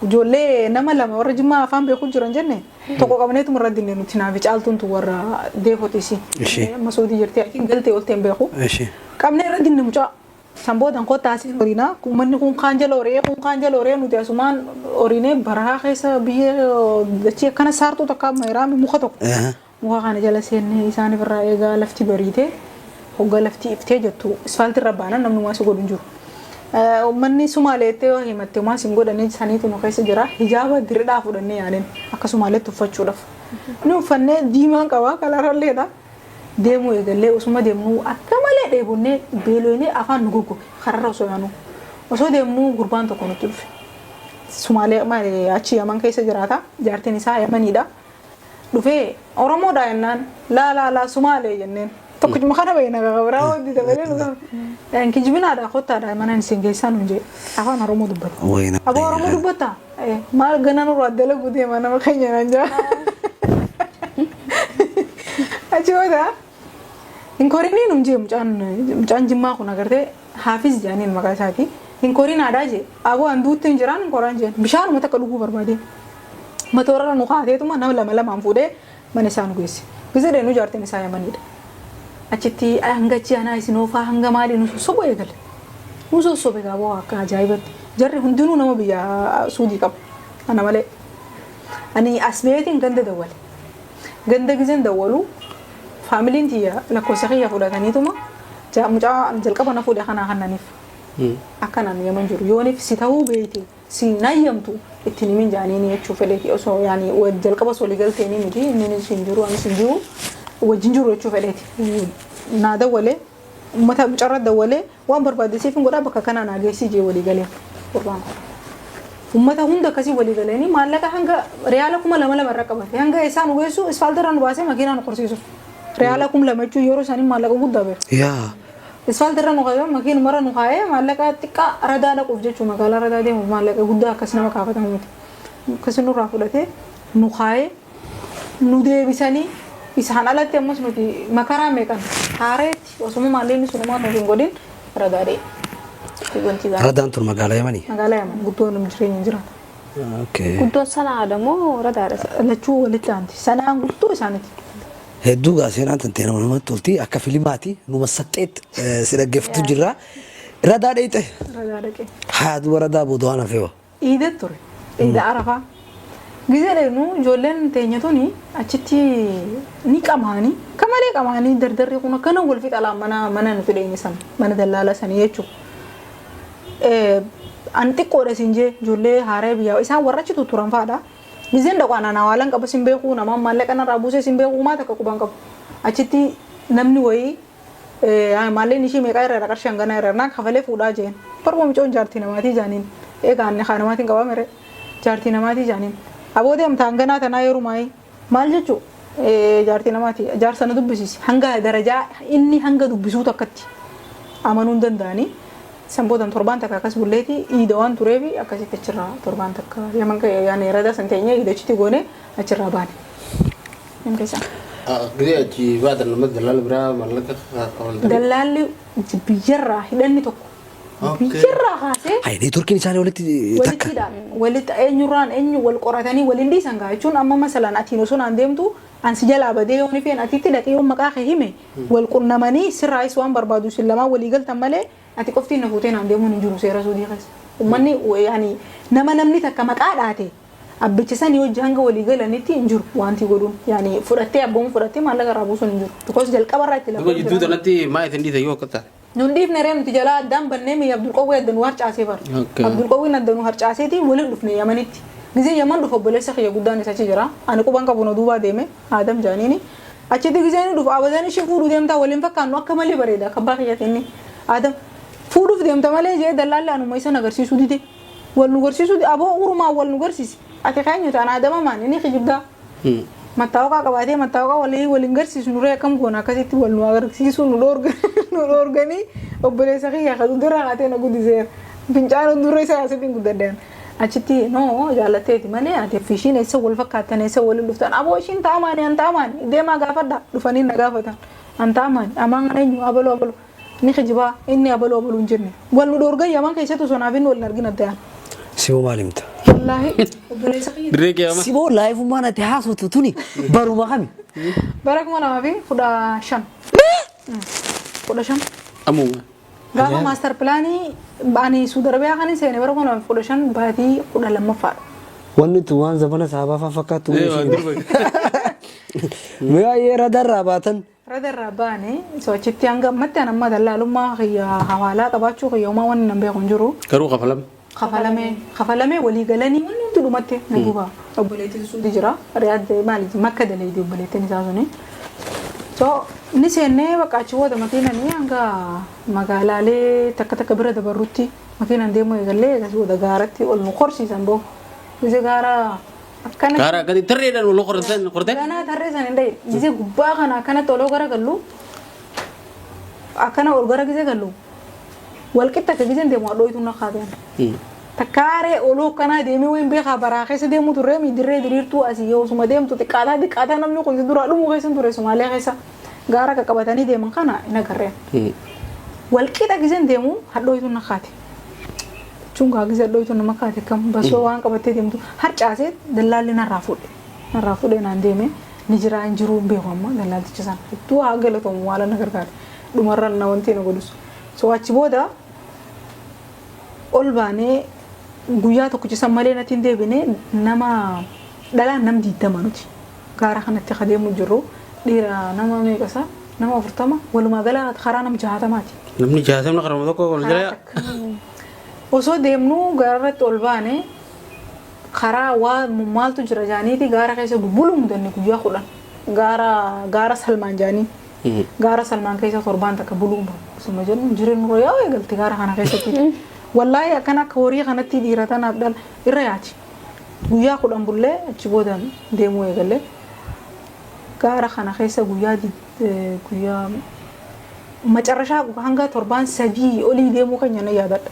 ijoollee nama lama warra Jimmaa afaan beeku jiran jenne tokko qabneetuma irra dinne nuti naafi caaltuun tu warra deefotiisi.
Ishee.
Masuudii jirti achiin galtee oltee hin beeku.
Ishee.
Qabnee irra dinne mucaa. San boodan kottaa asii horiinaa uummanni kun kaan jala horee kun kaan jala horee nuti asumaan horiinee barahaa keessa biyya dachii akkana saartuu takka amma hiraame muka tokko. Muka kana jala seennee isaan irraa eegaa lafti bariitee hogga lafti iftee jettu isfaaltii irra baanan namni waan si godhu hin jiru. Uummanni Sumaaleettee yoo himatte waan sin godhanii saniitu nu keessa jira. Hijaaba diridhaa fudhannee yaaneen akka Sumaaleetti uffachuudhaaf. Ni uffannee diimaan qabaa kalaralleedha. Deemuu eegallee osuma deemnuu akka malee dheebonnee beelooynee afaan nu goggoge kararra osoo yaanuu. Osoo deemnuu gurbaan tokko nutti dhufe. Sumaalee maali achi Yaman keessa jiraata. Jaartiin isaa Yamaniidha. Dhufee Oromoodha jennaan, laa laa laa, Sumaalee jenneen. Tokkichuma kana beekna, biraa wanti dabalee nu qaba. Kijibinaadha, kottaadha, mana isin geessaa nuun jee, afaan Oromoo dubbata.
Wayna.
Aboo, Oromoo dubbatta? Maal gana nurraa dalaguu deema nama keenya naan jaa. Achi booda hin korinii nuun jee mucaan Jimmaa kun, agartee, Haafiz jedhaniin maqaa isaati. Hin korinaadhaa jee. Aboo, an duutti hin jiraan, hin koraan jeen. Bishaanuma takka dhuguu barbaade. Matoorarra nu kaateetuma nama lama lamaan fuudhee mana isaa nu geesse. Gizee deenu jaartiin isaa Yamaniidha. Achitti hanga achi anaa isin oofaa, hanga maalii nu sossobu eegale. Nu sossobe gaaboo akka ajaa'ibatti. Jarri hundinuu nama biyya Suudii qabu. Ana malee. Ani as beetiin ganda dawwale. Ganda gizeen dawwalu faamiliin tiyya lakkoofsa kiyya fudhataniituma mucaa jalqaba na fuudhe kanaa kannaniif. Akkanaan Yaman jiru. Yooniif si ta'uu beeyte si nayyamtu ittiin himin jaaniini jechuu fedheeti, osoo yaani jalqaba osoo waliigalteeni miti, inninis hin jiru, anis hin jiru, wajjin jiru jechuu fedheeti. Naa dawwalee, uummata mucarra dawwalee, waan barbaadde siif hin godhaa, bakka kanaa naa geessii jee walii galee gurbaan kun. Uummata hunda akkasii walii galeeni maallaqa hanga riyaala 2000 irra qabate, hanga eessaa nu geessu, isfaaltirra nu baasee makiinaa nu qorsiisuuf. Riyaala 2000 jechuun yeroo isaanii maallaqa guddaa beeku. Isfaaltirra nu kaa'ee, makiinumarra nu kaa'ee, maallaqa xiqqaa radaa dhaquuf jechuun, magaalaa radaa deemuuf maallaqa guddaa akkas nama kaafatamu miti. Akkasii nurraa fudhatee nu kaa'ee nu deebisanii, isaan alatti ammas nuti makaraa meeqan haareetti osuma maallaqni sunumaa nuuf hin godhin radaa deeme. Wanti gaarii.
Radaan tun magaalaa Yamanii?
Magaalaa Yaman guddoo namni jireenya hin jiraata.
Guddoon Sanaadha moo radaadha?
Lachuu walitti aanti. Sanaan guddoo isaaniiti.
Hedduu gaa seenaan tantee nama namatti tolti, akka filimaati numa saxxeet si dhaggeeffatu jirra. Radaa dheeyxe.
Radaa dhaqee.
Haa, duba radaa booda waan hafeewa.
Iida ture. Iida Arafaa. Gizee dheenu ijoolleen teenya tuni achitti ni qamaanii, akka malee qamaanii, dardarri kun akkana wal fixa laa, mana nuti dheenye sana, mana dallaala sanii jechuudha. An xiqqoodha siin jee, ijoollee haaraa biyyaa isaan warra achi tutturan fa'aadha. Gizeen dhaqu anaan hawaalan qaba sin beeku, namaan maallaqa narraa buusee sin beeku, uumaa takka quban qabu. Achitti namni wayii maalleen ishii meeqaa irra qarshii hanganaa irra naa kafalee fuudhaa jeen. Torba mucoon jaartii namaatii jaaniin. Egaa anni haa namaatiin qabaa mere, jaartii namaatii jaaniin. Aboo, deemta hanganaa tanaa yerumaayii maal jechuu, jaartii namaati, jaarsa na dubbisiisi, hanga darajaa inni hanga dubbisuu takkatti amanuu hin danda'anii. San boodan torbaan takka akkas bulleeti, iida waan tureefi akkasitti achirraa torbaan takka Yaman yaani radaa san teenyee, iida achitti goone, achirraa baane. Nam keessaa.
Gizee achi baatan nama dallaala biraa maallaqa kafaltanii?
Dallaalli biyyarraa hidhanni tokko biyyarraa kaasee.
Hayi, neetworkiin isaanii walitti takka.
Walittidha. Walitti eenyurraan eenyu wal qoratanii waliin dhiisan gaa jechuun, amma masalaan atiin osoo naan deemtu an si jalaa badee, yoon ifeen atitti dhaqee yoon maqaa kee hime, wal qunnamanii sirraayis waan barbaadu isin lamaan walii galtan malee, ati qoftiin na fuutee naan deemuun hin jiru seera Suudii keessa. Uummanni yaani nama namni takka maqaa dhaate abbicha sanii hojii hanga walii galanitti hin jiru wanti godhuun, yaani fudhattee abboon fudhattee maallaqa irraa buusuun hin jiru. Because jalqaba irraa itti
Duba jidduu tanatti maa isin dhiise yoo akka taate?
Nun dhiifne ree, nuti jalaa addaan bannee mi Abdulqawwee adda nu harcaasee bara. Abdulqawwiin adda nu harcaaseeti waliin dhufne Yamanitti. Gizee Yaman dhufu obboleessa kiyya guddaan isa achi jira. Ani quban qabu, na duubaa deeme, Aadam jaaniini. Achitti gizee inni dhufu abadan ishii fuudhuu deemtaa, waliin fakkaannu, akka malee bareeda akka abbaa kiyyaati inni. Aadam fuudhuuf deemta malee jee dallaalli anuma isan agarsiisuu dide. Wal nu garsiisuu aboo urumaan wal nu garsiisi. Ati keenyuti ana Aadama maan inni kijibdaa. Mattaawaqaa qabaatee mattaawaqaa walii waliin garsiisu nuree, akkam goona, akkasitti wal nu agarsiisuu nu dhoorganii, obboleessa kiyya kan dura haatee na guddiseera. Fincaan dura isaa asitti hin guddadheera. Achitti noo jaallatteeti malee, ati fi ishiin eessa wal fakkaattan, eessa waliin dhuftan, aboo ishiin taa'amaani, an taa'amaani, deemaa gaafadha, dhufanii na gaafatan, an taa'amaani, amaan eenyu, abaloo abaloo ni kijibaa, inni abaloo abaluu hin jenne, wal nu dhoorgan. Yaman keessatti osoo naaf inni wal hin argin addaan.
Siboo, maal himta?
Wallaahi obboleessa kiyya.
Dirree qiyaamaa.
Siboo, laayifummaan ati haasoftu tuni baruma kami?
Bara 2015. 15.
Ammuma.
Gaafa master planii ani Suudi Arabiyaa kan hin seene bara 2015 baatii 12ffaadha.
Wanni tun waan zamana sahabaa faa fakkaattu.
Waan durba.
Baay'ee radarraa baatan.
Radarraa baane, so achitti hanga ammatti an amma dallaalummaa kiyya hawaalaa qabaachuu kiyya homaa wanni nan beeku hin jiru.
Garuu kafalame.
Kafalamee walii galanii wanni hundi dhumatti na duuba obboleettiin Suudi jira. Riyaad maali, Makka daleedi obboleettiin isaa suni. So ni seennee, bakka achi booda makiinanii hanga magaalaalee takka takka bira dabarrutti makiinaan deemuu eegallee, eegas booda gaaratti ol nu korsiisan boo. Gise gaara Akkana
Gaara gadi tarreedhaan ol qoratan qorte.
Ganaa tarree san hin dhaye. Gisee gubbaa kana akkanatti oloo gara gallu, akkana ol gara gisee gallu, walqixa akka giseen deemu hadhooytu na kaateen. Takkaaree oloo akkanaa deemee wayin beekaa baraa keessa deemu turre, dirree diriirtuu asii osuma deemtu xiqqaataa xiqqaataa namni kun duraa dhumuu keessa ture. Sumaalee keessa gaara qaqqabatanii deeman kana hin agarreen. Walqixa giseen deemu hadhooytu na kaate. Jechuun gaa gisee hadhooytu nama kaate kam basoo waan qabattee deemtu harcaasee dallaalli narraa fuudhe. Narraa fuudhee naan deeme, ni jira hin jiru hin beeku. Amma dallaalticha sana hedduu haa galatoomu, waan na gargaare dhumarra na wanti na godhus. So achi booda ol baanee guyyaa tokkicha san malee natti hin deebine. Nama dhalaan nam 20 nuti gaara kanatti adeemu jirru, dhiira nama meeqasa, nama 40, walumaa gala karaa nam 60ti.
Namni 60 karama tokko ol
Karaa
jala.
takka. Osoo deemnu gaara irratti ol baane, karaa waa maaltu jira jaaniiti gaara keessa bulbuluu mudanne. Guyyaa 10 gaara Salmaan jaanii. Gaara Salmaan keessa torbaan takka buluu osuma jennu jireenya nurra yaa'u eegalte gaara kana keessatti. Wallaahi akkana akka horii kanatti dhiira tanaaf dhala irra yaati. Guyyaa 10 bullee achi booda deemuu eegalle. Gaara kana keessa guyyaa macarrashaa hanga torbaan 3 olii deemuu keenya na yaadadha.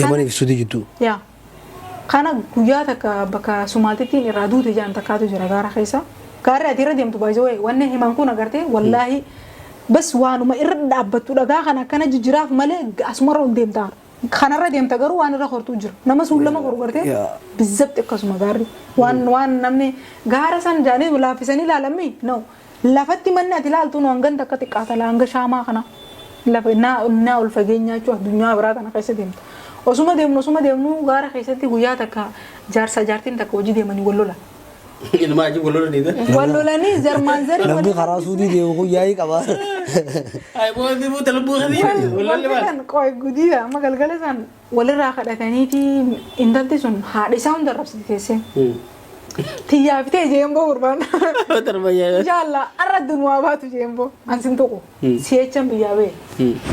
Yamanii fi Suudii jidduu.
Yaa. Kana guyyaa takka bakka Sumaaltittiin irraa duute jedhan takkaatu jira gaara keessa. Gaarri ati irra deemtu baay'ee wanni himan kun agartee, wallaahi bas waanuma irra dhaabbattu dhagaa kana akkana jijjiraaf malee asumarra ol deemtaa. Kanarra deemta garuu waan irra hortuu jira. Nama suun lama horu gartee bizzabti akkasuma gaarri. Waan namni gaara san jaanii laaffisanii ilaalammi, no, lafatti manni ati ilaaltu nu hangan takka xiqqaata hanga shaamaa kana. Lafa naa ol fageenyaa jechuun addunyaa biraa kana keessa deemta. Osuma deemnu gaara keessatti guyyaa takka jaarsa jaartiin takka hojii deemanii wal lolan.
Ilma aji wal lolan dhiita.
Wal lolanii zarmaan zarii
Namni karaa Suudii deemu kun yaa'ii qaba.
Ay boodi buuta lubbuu sadii wal lolle maal?
Kan qoy gudiidha amma galgala san walirraa kadhataniiti intalti sun haadha isaa hunda arrabsite teessee. Tiyyaa fitee jeemboo gurbaan.
Tarbayyaa.
Inshallah arra dunuwaa baatu jeemboo ansin tuqu si'echan biyyaa ba'e.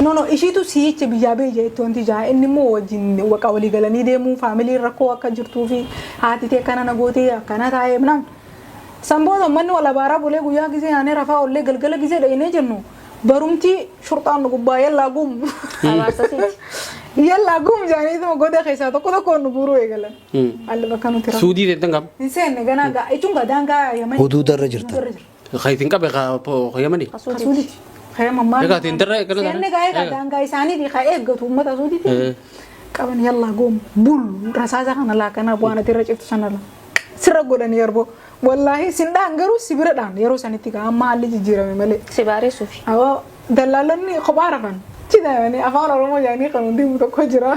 No, ishiitu si'icha biyyaa ba'e jeetti wanti jaa inni immoo wajjin waqa walii galanii deemuu faamiliin rakkoo akka jirtuu fi haati tee akkana na gootee akkana taa'ee nam. San booda manni wal abaaraa bulee guyyaa gisee aanee rafaa ollee galgala gisee dhayinee jennu barumti shurxaan nu gubbaa yallaa gum.
Abaarsasiiti.
Yallaa gum jaaniituma goda keessaa tokko tokkoon nu guuruu eegalan. Alli bakka nuti rafu.
Suudii deemtan qaba.
Hin seenne ganaa gaa jechuun gaa daangaa Yaman.
Huduuda irra jirta.
Huduuda irra jirta.
Kayitiin qabe Yamanii.
Suudiiti. Kayama maal.
Egaa tintarra eegala
Seenne gaa egaa daangaa isaaniiti ka eeggatu uummata Suudiiti. Qaban yallaa goom bul rasaasa kana laa kana waan ati irra ciftu sana la. Sirra godhanii yarboo. Wallaahi sin dhaan garuu si bira dhaan yeroo sanitti gaa amma haalli jijjiirame malee.
Si baareessuufi.
Awoo dallaalonni kophaa rafan. Cidhaanii afaan Oromoo jaanii kan hundi himu tokko jira.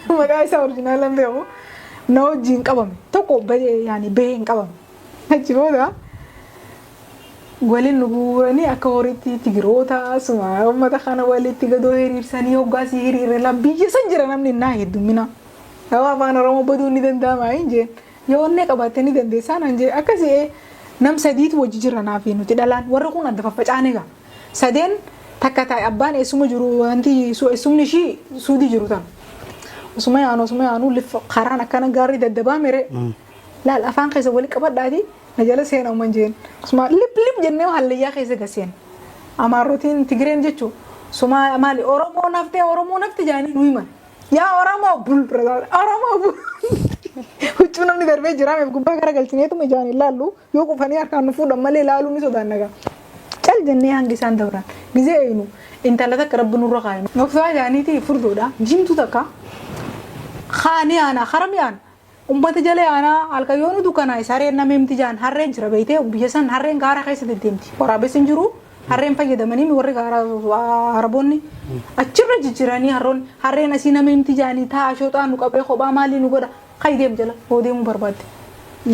Maqaa isaa original beeku. Na wajjin qabame. Tokko bahee yaani bahee hin qabame. Achi booda waliin nu guuranii akka horiitti Tigiroota suma uummata kana walitti gadoo hiriirsanii hoggaasii hiriirre la biyya san jira namni naa heddummina. Yoo afaan Oromoo baduu ni danda'ama hin jeen. Yoo onnee qabaatte ni dandeessaa naan jee akkasii nam sadiitu wajji jira naafi nuti dhalaan warri kun adda faffacaane gaa. Sadeen takka taa'e abbaan eessuma jiru wanti eessumni ishii Suudii jiru tan. Osuma yaanu karaan akkana gaarri daddabaa mere. Laal afaan keessa wali qabadhaati na jala seena uman jeen. Osuma lip lip jennee hallayyaa keessa gaseen. Amaarrotiin Tigireen jechuun suma maali Oromoo naftee Oromoo nafti jaanii nu himan. Yaa Oromoo bul, Oromoo bul. Huccuu namni darbee jiraame gubbaa gara galchineetuma ijaan hin laallu, yoo qufanii harkaan nu fuudhan malee laaluu ni sodaanna gaa. Cal jennee hangi isaan dabran. Gizee eeynu intala takka rabbi nurra kaaye. Nofsaa jaaniiti furdoodha. Diimtuu takka. Kaanii aanaa karami aana. Ummata jala yaanaa halkan yoo nu dukkanaa'e sareen nama himti jaan harreen jira beeytee, biyya san harreen gaara keessa deddeemti. Waraabessi hin jiru, harreen fayyadamanii warri gaara Araboonni achirra jijjiiranii harroonni harreen asii nama himti jaanii taa shooxaa nu qabee kophaa maalii nu godha kai deem jala hoo deemuu barbaadde.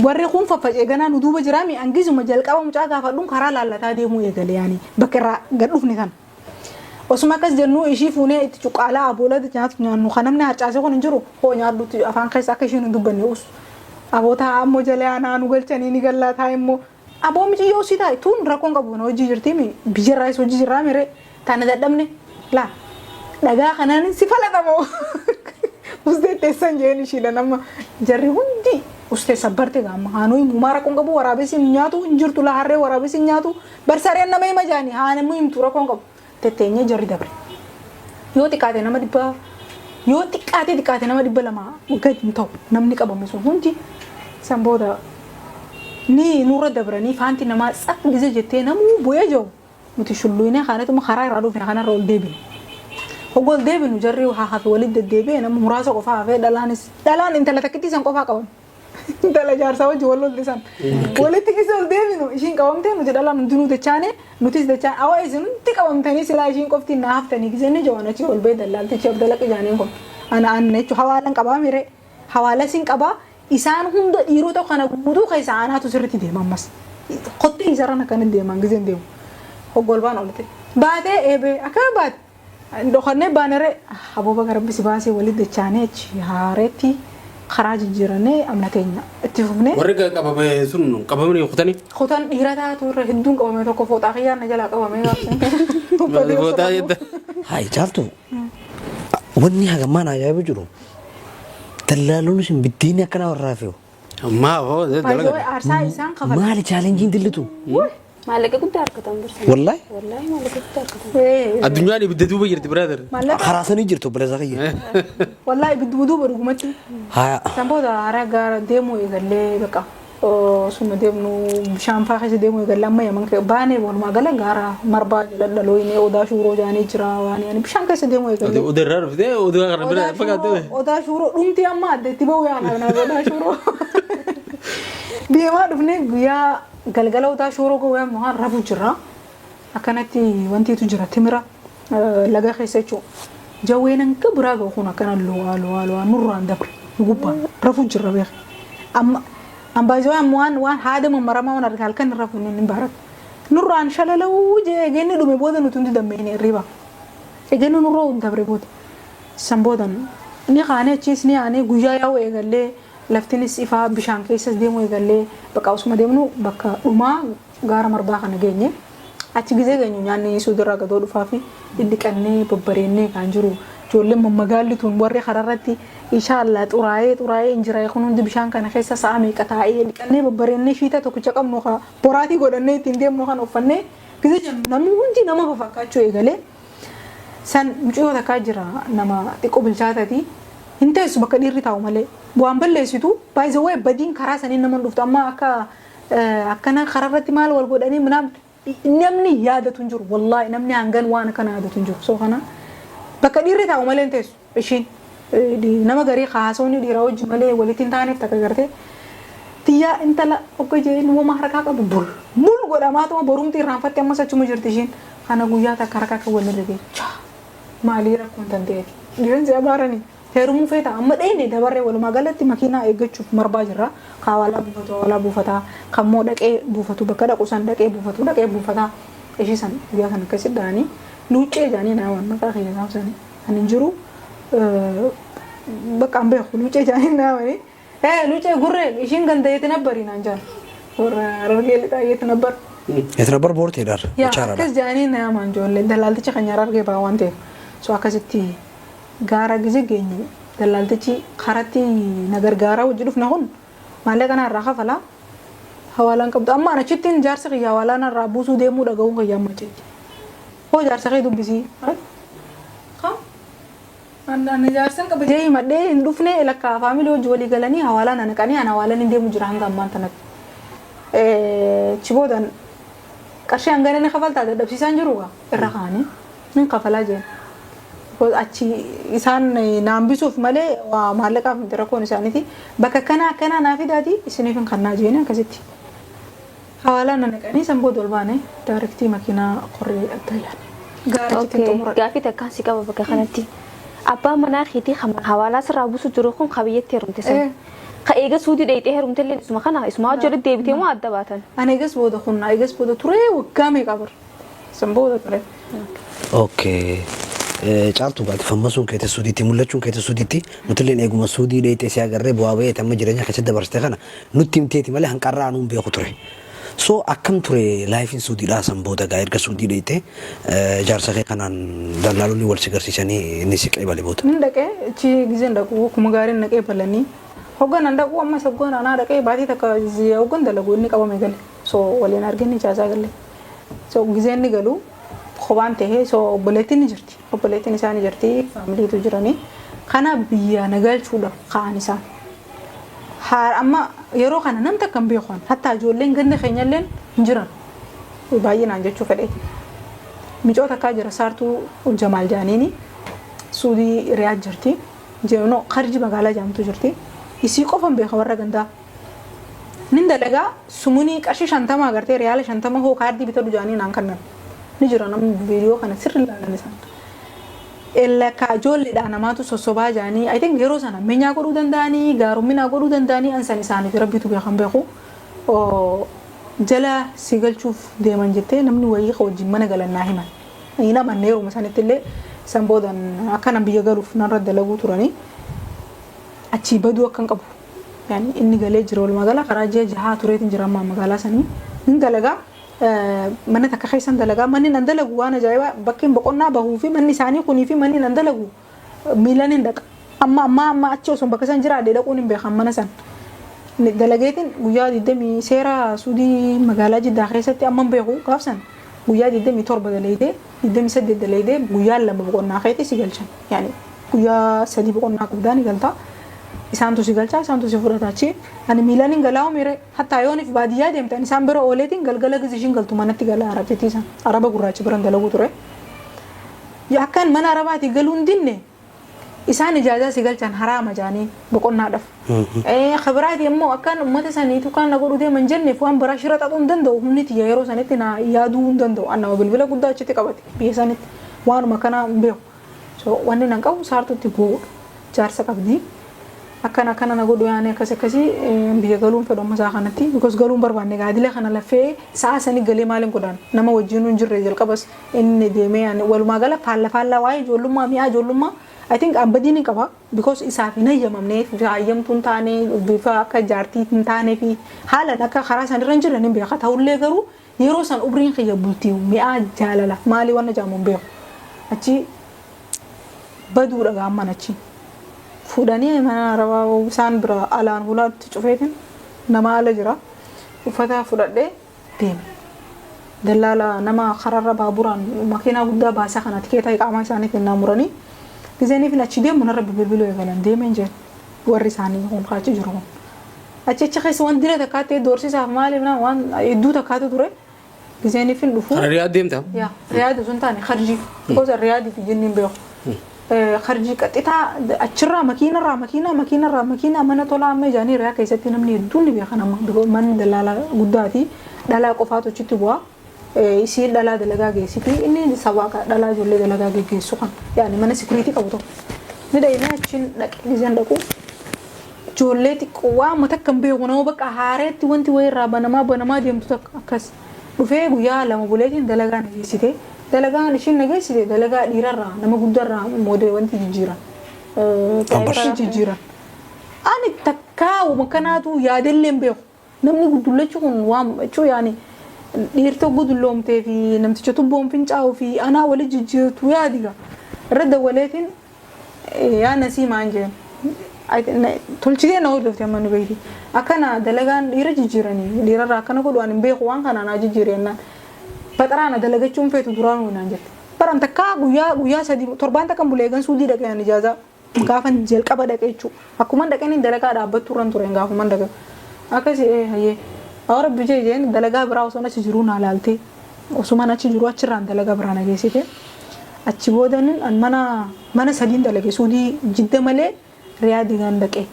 Warri kun faffacee ganaa nu duuba jiraami angisuma jalqaba mucaa gaafadhuun karaa laallataa deemuu eegale yaani bakka irraa gad dhufne sana. Osuma akkas jennu ishii fuunee itti cuqqaalaa aboola nyaatu nyaannu kan namni harcaase kun hin jiru hoo nyaadhutti afaan keessa akka ishiin hin dubbanne us. Aboota ammoo jala aanaa nu galchanii ni gallaa taa'e immoo aboo miciyyoo usii taa'e tuun rakkoon qabu na hojii jirti mi biyyarraayis hojii jirraa miree tana dadhabne laa dhagaa kanaan si falatamoo ustee teessan jeen ishiidha nama jarri hundi. Ustee sabbarte gaama haanuu himu maa rakkoon qabu, waraabessi hin nyaatu hin jirtu laa, harree waraabessi hin nyaatu barsareen nama hima jaani haa namni himtu rakkoon qabu. Tetteenyee jarri dabre. Yoo xiqqaate nama 100, yoo xiqqaate xiqqaate nama 200 gad hin ta'u namni qabame sun hundi. San booda ni nurra dabranii faanti namaa tsaq gize jettee namuu bu'ee jiru, nuti shulluynee kaanetuma karaa irraa dhufne kanarra ol deebine. Hogga ol deebinu jarri haa hafe walitti deddeebi'e, nama muraasa qofaa hafee, dhalaanis dhalaan intala takkittii san qofaa qaban. Intala jaarsaa wajji wal lolte san. Walitti gise ol deebinu ishiin qabamtee, nuti dhalaan hundinuu dachaane, nutis dachaan awaa isin hundi qabamtanii silaa ishiin qofti na haftanii gise inni jawan achii ol ba'e. Dallaaltichi Abdala Qijaaniin kun ana anna jechuun hawaalan qabaa miree hawaala sin qabaa, isaan hunda dhiirota kana guutuu keessaa anaatu sirriitti deema, ammas kottee isarran akkana deeman giseen deemu hoggolbaan olite baatee eebee akkana baate dhokannee baanaree abooba garabbi si baasee walitti dachaanee achi haareetti karaa jijjiirannee amna teenya itti fufnee.
Warri qabame sun qabamanii kutanii.
Kutan dhiira taatu irra hedduun qabame, tokko fooxaa kiyyaan na jalaa qabame gaafsan.
Fooxaa jetta.
Hayi Caaltu, wanni hagammaan ajaa'iba jiru dallaalonni sun biddeenni akkanaa warraa fe'u.
Ammaa hoo dalaga.
Aarsaa isaan kafalan.
Maali challengeiin dillitu?
Maallaqa guddaa argatan bursa.
Wallahi.
Wallahi maallaqa guddaa argatan.
Addunyaan ibidda duuba jirti, brother.
Maallaqa
Karaa sanii jirtu, obboleessa kiyya.
Wallahi ibiddi duuba dhugumatti.
Haya.
San booda haaraa gaara deemuu eegallee, bakka suma deemnu bishaan faa keessa deemuu eegallee, amma Yaman baanee walumaa gala gaara marbaa jala dhalooyinee Odaa Shuuroo jaanii jira waan yani bishaan keessa deemuu eegallee.
Odaa irraa dhuftee odaa kana bira
Odaa
fagaattee.
Shuuroo, Odaa Shuuroo dhumti amma adda itti ba'u yaana kanaaf Odaa Shuuroo. Deemaa dhufnee guyyaa galgala Odaa Shuuroo ga'uu yaamnu haan rafu jira. Akkanatti wantiitu jira, timira laga keessa jechuudha. Jawween hanga biraa ga'u kun akkana lo'aa lo'aa lo'aa nurraan dabre, nu gubbaan rafu jira beeka. Amma ambaayizoo amma waan haada mammaramaa waan arga halkan hin rafu inni hin baaratu. Nurraan shalalawuu jee eegeenni dhume booda nuti hundi dammeenee hirriba. Eegeenni nurra dabre booda. San booda ni kaanee achiis ni aanee guyyaa yaa'u eegallee, laftinis ifaa, bishaan keessas deemuu eegallee, bakka osuma deemnu bakka dhumaa gaara marbaa kana geenye. Achi gizee geenyu nyaanni suudirraa gadoo dhufaa fi dhidhiqannee babbareennee kan jiru, ijoolleen mammagaalli tun warri kararratti inshaallaa xuraa'ee xuraa'ee injiraa'e kun hundi bishaan kana keessa sa'a meeqa taa'ee, dhiqannee babbareennee shiita tokkicha qabnu ka boraatii godhannee ittiin deemnu kan uffannee gizee jennu namni hundi nama fafakkaachuu eegalee. San mucayyoo takkaa jira, nama xiqqoo bilchaatati, hin teessu bakka dhiirri taa'u malee waan balleessitu. By the way, badiin karaa saniin nama hin dhuftu. Amma akka akkana kararratti maal wal godhanii minaam namni yaadatu hin jiru, wallaahi namni hangan waan akkana yaadatu hin jiru. So kana bakka dhiirri taa'u malee hin teessu ishiin. Nama garii haasawni dhiiraa wajji malee walitti hin taaneef takka gartee tiyyaa intala okka jeen wama harkaa qabu bul bul godhamaatuma borumti irraanfatte, ammas achuma jirti ishiin. Kana guyyaa takka harka akka walirra geechaa maalii rakkoon tan ta'eeti dhiiran si abaaranii heerumuu feeta. Amma dheeyne dabarree walumaa galatti makiinaa eeggachuuf marbaa jirra. Ka hawaalaa buufatu hawaalaa buufataa, kan moo dhaqee buufatu bakka dhaqu san dhaqee buufatu dhaqee buufataa. Ishii san guyyaa san akkasi dhahanii luuccee jaanii naa waan maqaa kiyya gaafsanii kan hin jiru bakka an beeku luuccee jaanii naa wanii luuccee gurree ishiin ganda yeeti nabbari naan jaan, warra Harargee lixaa yeeti nabbar.
Yeet nabbar boorteedhaan.
Yaa akkas jaanii na yaaman ijoollee dallaaltichi kan Harargee ba'a waan ta'eef. So akkasitti gaara gize geenyu dallaaltichi karatti na gargaaraa hojii dhufne kun maallaqa na irraa kafalaa hawaalaan qabdu. Amma an achittiin jaarsi kiyya hawaalaa narraa buusuu deemuu dhaga'uun kiyya amma achitti. Hoo jaarsa kee dubbisii. Ani jaarsan qaba jee himadhee hin dhufne, lakka family hojii walii galanii hawaalaa na naqanii an hawaalaan hin deemu jira hanga ammaan tanatti. Achi boodan qarshii hangana ni kafaltaa dadhabsiisaan jiru gaa irra kaanii ni kafalaa jeen. Achi isaan naan bisuuf malee waa maallaqaaf miti rakkoon isaaniiti. Bakka akkanaa akkanaa naa fidaati isiniif hin kannaa jeeni akkasitti. Hawaalaa na naqanii san booda ol baane direct makiinaa qorree adda yaane. Gaara achitti xumura.
Gaaffii takkaan si qaba bakka kanatti. Abbaan manaa keetii kan hawaalaa sirraa buusu jiru kun ka biyyatti heerumte sun. Ka eega Suudii dheeyxee heerumte illee isuma kana isuma wajji walitti deebitee moo adda baatan?
Ani eegas booda kun eegas booda turee waggaa meeqa bar. San booda ture.
Okay. Caaltuu gaati fammasuun keete Suudiitti mul'achuun keete Suudiitti, nutilleen eeguma Suudii dheeyxee si agarree bu'aa ba'eeti amma jireenya keessatti dabarsite kana nutti himteeti malee hanqarraa anuun beeku ture. So akkam ture lifeiin Suudiidhaa san booda gaa erga Suudii dheeyxee jaarsa kee kanaan dallaalonni wal si garsiisanii inni si qeebale booda?
Nin dhaqee achi gizeen dhaqu akkuma gaariin naqee balanii. Hoggan dhaqu, ammas hoggan anaa dhaqee baatii takka hoggan dalagu inni qabame gale. So waliin arginu ijaazaa galle. So gizeen inni galu kophaan tahee, so obboleettiin ni jirti. Obboleettiin isaa ni jirti. Faamiliitu jiranii. Kana biyya na galchuudhaaf ka'an isaan. Amma yeroo kana namni takka hin beeku. Hatta ijoolleen ganda keenyalleen hin jiran. Baay'inaan jechuu fedhe. Micoo takkaa jira, Saartuu Jamaal Jaaniini. Suudii Riyaad jirti. No, Karji magaalaa jaamtu jirti. Isii qofan beeka warra gandaa. Nin dalagaa sumunii qarshii 50 agartee, riyaala 50 hoo kaardii bitadhu jaanii naan kennan. Ni jira namni viidiyoo kana sirri ilaalan isaan. Lakka ijoolleedhaa namaatu sossobaa jaanii, I think yeroo sana meenyaa godhuu danda'anii, gaarumminaa godhuu danda'anii, ansan isaaniif rabbitu beekan beeku. Jala si galchuuf deeman jettee namni wayii wajjin mana galan naa himan. Hin amanne yeruma sanitti illee. San boodan akkanan biyya galuuf narra dalaguu turanii achii baduu akkan qabu. Yani inni galee jira, walumaa gala karaa ji'a 6 tureetiin jira ammaa magaalaa sanii. Hin dalagaa, mana takka keessan dalagaa. Manni nan dalagu waan ajaa'ibaa, bakkeen boqonnaa bahuu fi manni isaanii kunii fi manni nan dalagu miilan hin dhaqa. Amma amma amma achi osoo bakka san jiraadhe dhaquun hin beekan mana san. Dalageetiin guyyaa 20, seera Suudii magaalaa Jiddaa keessatti amma hin beeku, gaafsan guyyaa 27 dalaydee, 28 dalaydee, guyyaa 2 boqonnaa keetii si galchan. Yani guyyaa 3 boqonnaa qabdaa ni galta. Isaantu si galchaa, isaantu si fudhata achi. Ani miilaan hin galaa umire, hatta yoonif baadiyyaa deemtan isaan bira ooleetiin galgala gizi ishiin galtu manatti gala. Arabtiitii isaan araba gurraacha biran dalaguu ture. Akkan mana arabaatii galuu hin dinne, isaan ijaazaa si galchan haraama jaanii boqonnaadhaaf. Khabiraati immoo akkaan uummata saniitu kan na godhu deeman jenneef waan biraa shira xaxuu hin danda'u. Humni tiyya yeroo sanitti na yaaduu hin danda'u. An nama bilbila guddaa achitti qabate biyya sanitti waanuma kana hin beeku. So wanni nan qabu saartutti bu'uudha. Jaarsa qabdi. Akkana akkana na godhu yaani akkas akkasii, biyya galuun fedhu amma isaa kanatti, because galuun barbaanne gaadila kana lafee sa'a sanii galee maaliin godhaan, nama wajjin hin jirre. Jalqabas inni deemee yaani walumaa gala faalla faallaa waa'ee ijoollummaa, mi'aa ijoollummaa. I think an badiin hin qaba because isaaf hin hayyamamne, bifa hayyamtuu hin taane, bifa akka jaartii hin taane fi haalan akka karaa san irra hin jirre hin beeka. Ta'ullee garuu yeroo san umriin kiyya bultii mi'aa jaalala maalii wanna jaamu hin beeku. Achi baduudha gaamman achi fuudhanii mana arabaa isaan bira alaan hulaatti cufeetin nama ala jira, uffata fudhadhee deeme. Dallaala nama kararra baaburaan makiinaa guddaa baasaa kana tikeeta iqaamaa isaaniitiin naa muranii, gizeeniif achi deemu narra bilbiluu eegalan. Deemeen jeen warri isaanii kun kaachi jiru kun. Achi achi keessa waan dira takkaatti doorsisaaf maaliif naa waan hedduu takkaatu ture, gizeeniif hin dhufu.
Karaa Riyaad deemta?
Yaa, Riyaad osoo hin taane Kharjii. Because Riyaadii fi jinni hin beeku. Kharjii qaxitaa achirraa makiinarraa makiinaa, makiinarraa makiinaa, mana tolaa amma ijaanii Riyaa keessatti namni hedduun ni beekan amma. Because manni dallaalaa guddaati. Dhalaa qofaatu achitti bu'a. Isiin dhalaa dalagaa geessiti. Inni sawaaqa dhalaa ijoollee dalagaa geggeessu kan. Yaani mana security qabu tokko. Ni dhaynee achiin dhaqe. Gizeen dhaqu ijoollee xiqqoo waan takka hin beeku, nama bakka haareetti wanti wayirraa banamaa banamaa deemtu takka akkas dhufee guyyaa 2 buleetiin dalagaa na geessite. Dalagaan ishiin na geessite dalagaa dhiirarraa nama guddarraa moodee wanti jijjiiran.
Pampers.
Jijjiiran. Ani takkaa kanaatu yaadellee hin beeku. Namni guddullachi kun waan jechuu yaani dhiirta gudulloomtee fi namticha tubboon fincaa'uu fi anaa wali jijjiirtu yaadiga. Irra dawwaleetiin yaa nasii maan jeen. Tolchitee na hordofte amma nu beekti. Akkana dalagaan dhiira jijjiiranii dhiirarraa akkana godhu ani hin beeku, waan kana naa jijjiire jennaan. Baxaraana dalagachuun feetu duraanuu naan jette. Baran takkaa guyyaa guyyaa 3 torbaan takka bulee eegan suudii dhaqee ani ijaazaa. Gaafan jalqaba dhaqee jechuudha. Akkuma dhaqeen dalagaa dhaabbattu irran ture gaafuman dhaqe. Akkasi hayyee. Awwa rabbi jee jeen, dalagaa biraa osoo achi jiruu naa laaltee. Osumaan achi jiruu achirraan dalagaa biraa na geessite. Achi boodanin an mana sadiin dalage suudii Jidda malee Riyaadii gan dhaqee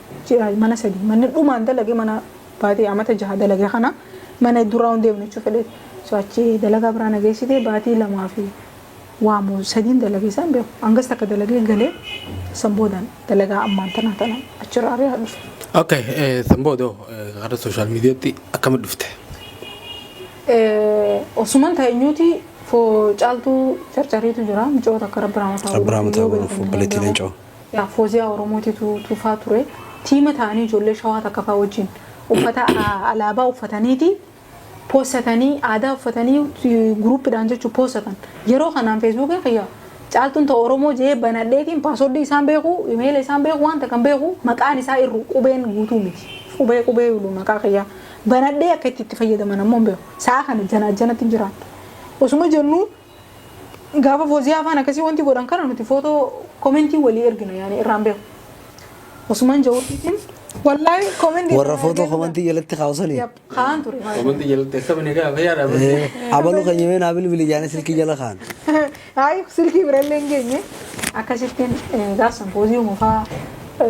mana sadii, manni dhumaan dalage mana baatii amata 6 dalage kana, mana duraa hin deemne jechuu fedhe. So achi dalagaa biraa na geessite, baatii 2 fi waamu sadiin dalage isaan beeku. Hangas takka dalagee galee, san boodaan dalagaa ammaan tanaa tana achirraa Riyaad dhufe.
Okay, san booda gara social mediatti akkamitti dhufte?
Osuman ta'eenyuuti foo caaltuu carcariitu jira, mucoo takka, rabbi rahmataa.
Rabbi rahmataa godhuuf, obboleettii leencoo.
Yaa, Fooziyaa Oromootitu tufaa ture. Tiima ta'anii ijoollee Shawaa takka fa'aa wajjin uffata alaabaa uffataniiti poosatanii, aadaa uffatanii guruuppiidhaan jechuun poosatan. Yeroo kanaan Feesbuukii kiyya Caaltuun ta'u Oromoo jee banadheetiin password isaan beeku, email isaan beeku, wanta kan beeku, maqaan isaa irru qubeen guutuu miti. Qubee qubee bilu maqaa kiyyaa. Banadhee akka itti itti fayyadaman ammoo hin beeku. Sa'a kana janaa janatti hin jiraan. Osuma jennu gaafa Fooziyaa afaan akkasii wanti godhan kana nuti footoo comment walii ergina, yaani irraan beeku. Osumaan jawurtiitiin wallaahi comment
Warra footoo comment jalatti kaawsanii.
Yap, kaan ture.
Comment jalatti akkamini gaafa yaada.
Abaluu keenya mee naa bilbili jaanii silkii jala kaan.
Hayi, silkii birallee hin geenye. Akkasittiin gaafsan Foozii faa,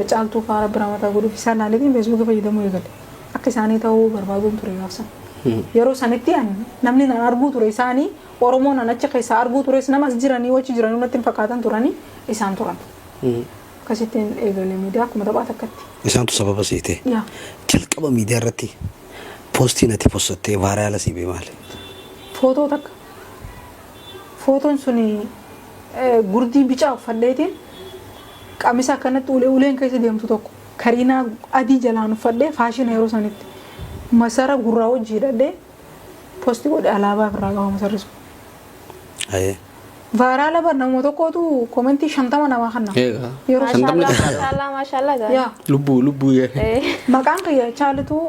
Caaltuu faa, Rabbi ramataa godhuuf, isaan laaleetiin Feesbuukii fayyadamuu eegale. Akka isaanii ta'uu barbaaduun ture gaafsan. Yeroo sanitti an namni nan arguu ture isaanii, Oromoon an achi keessaa arguu tures nama as jiranii wachi jiranii natti hin fakkaatan turanii, isaan turan. Akkasittiin eegale miidiyaa akkuma taphaa takkatti.
Isaantu sababa siite.
Yaa.
Jalqaba miidiyaa irratti postiin ati postattee viral sii bee maali?
Footoo takka. Footoon suni gurdii bicaa uffadheetiin, qamisa akkanatti ulee uleen keessa deemtu tokko, kariinaa adii jalaan uffadhee, fashion yeroo sanitti, masara gurraa wajji hidhadhee post godhe. Alaabaa ofirraa qaba masarri sun. Viral bar nama tokkootu comment 50 namaa kanna.
Egaa.
Yeroo
50.
Maashaallah, maashaallah, gaarii.
Yaa.
Lubbuu lubbuu.
Maqaan kiyya Chaalituu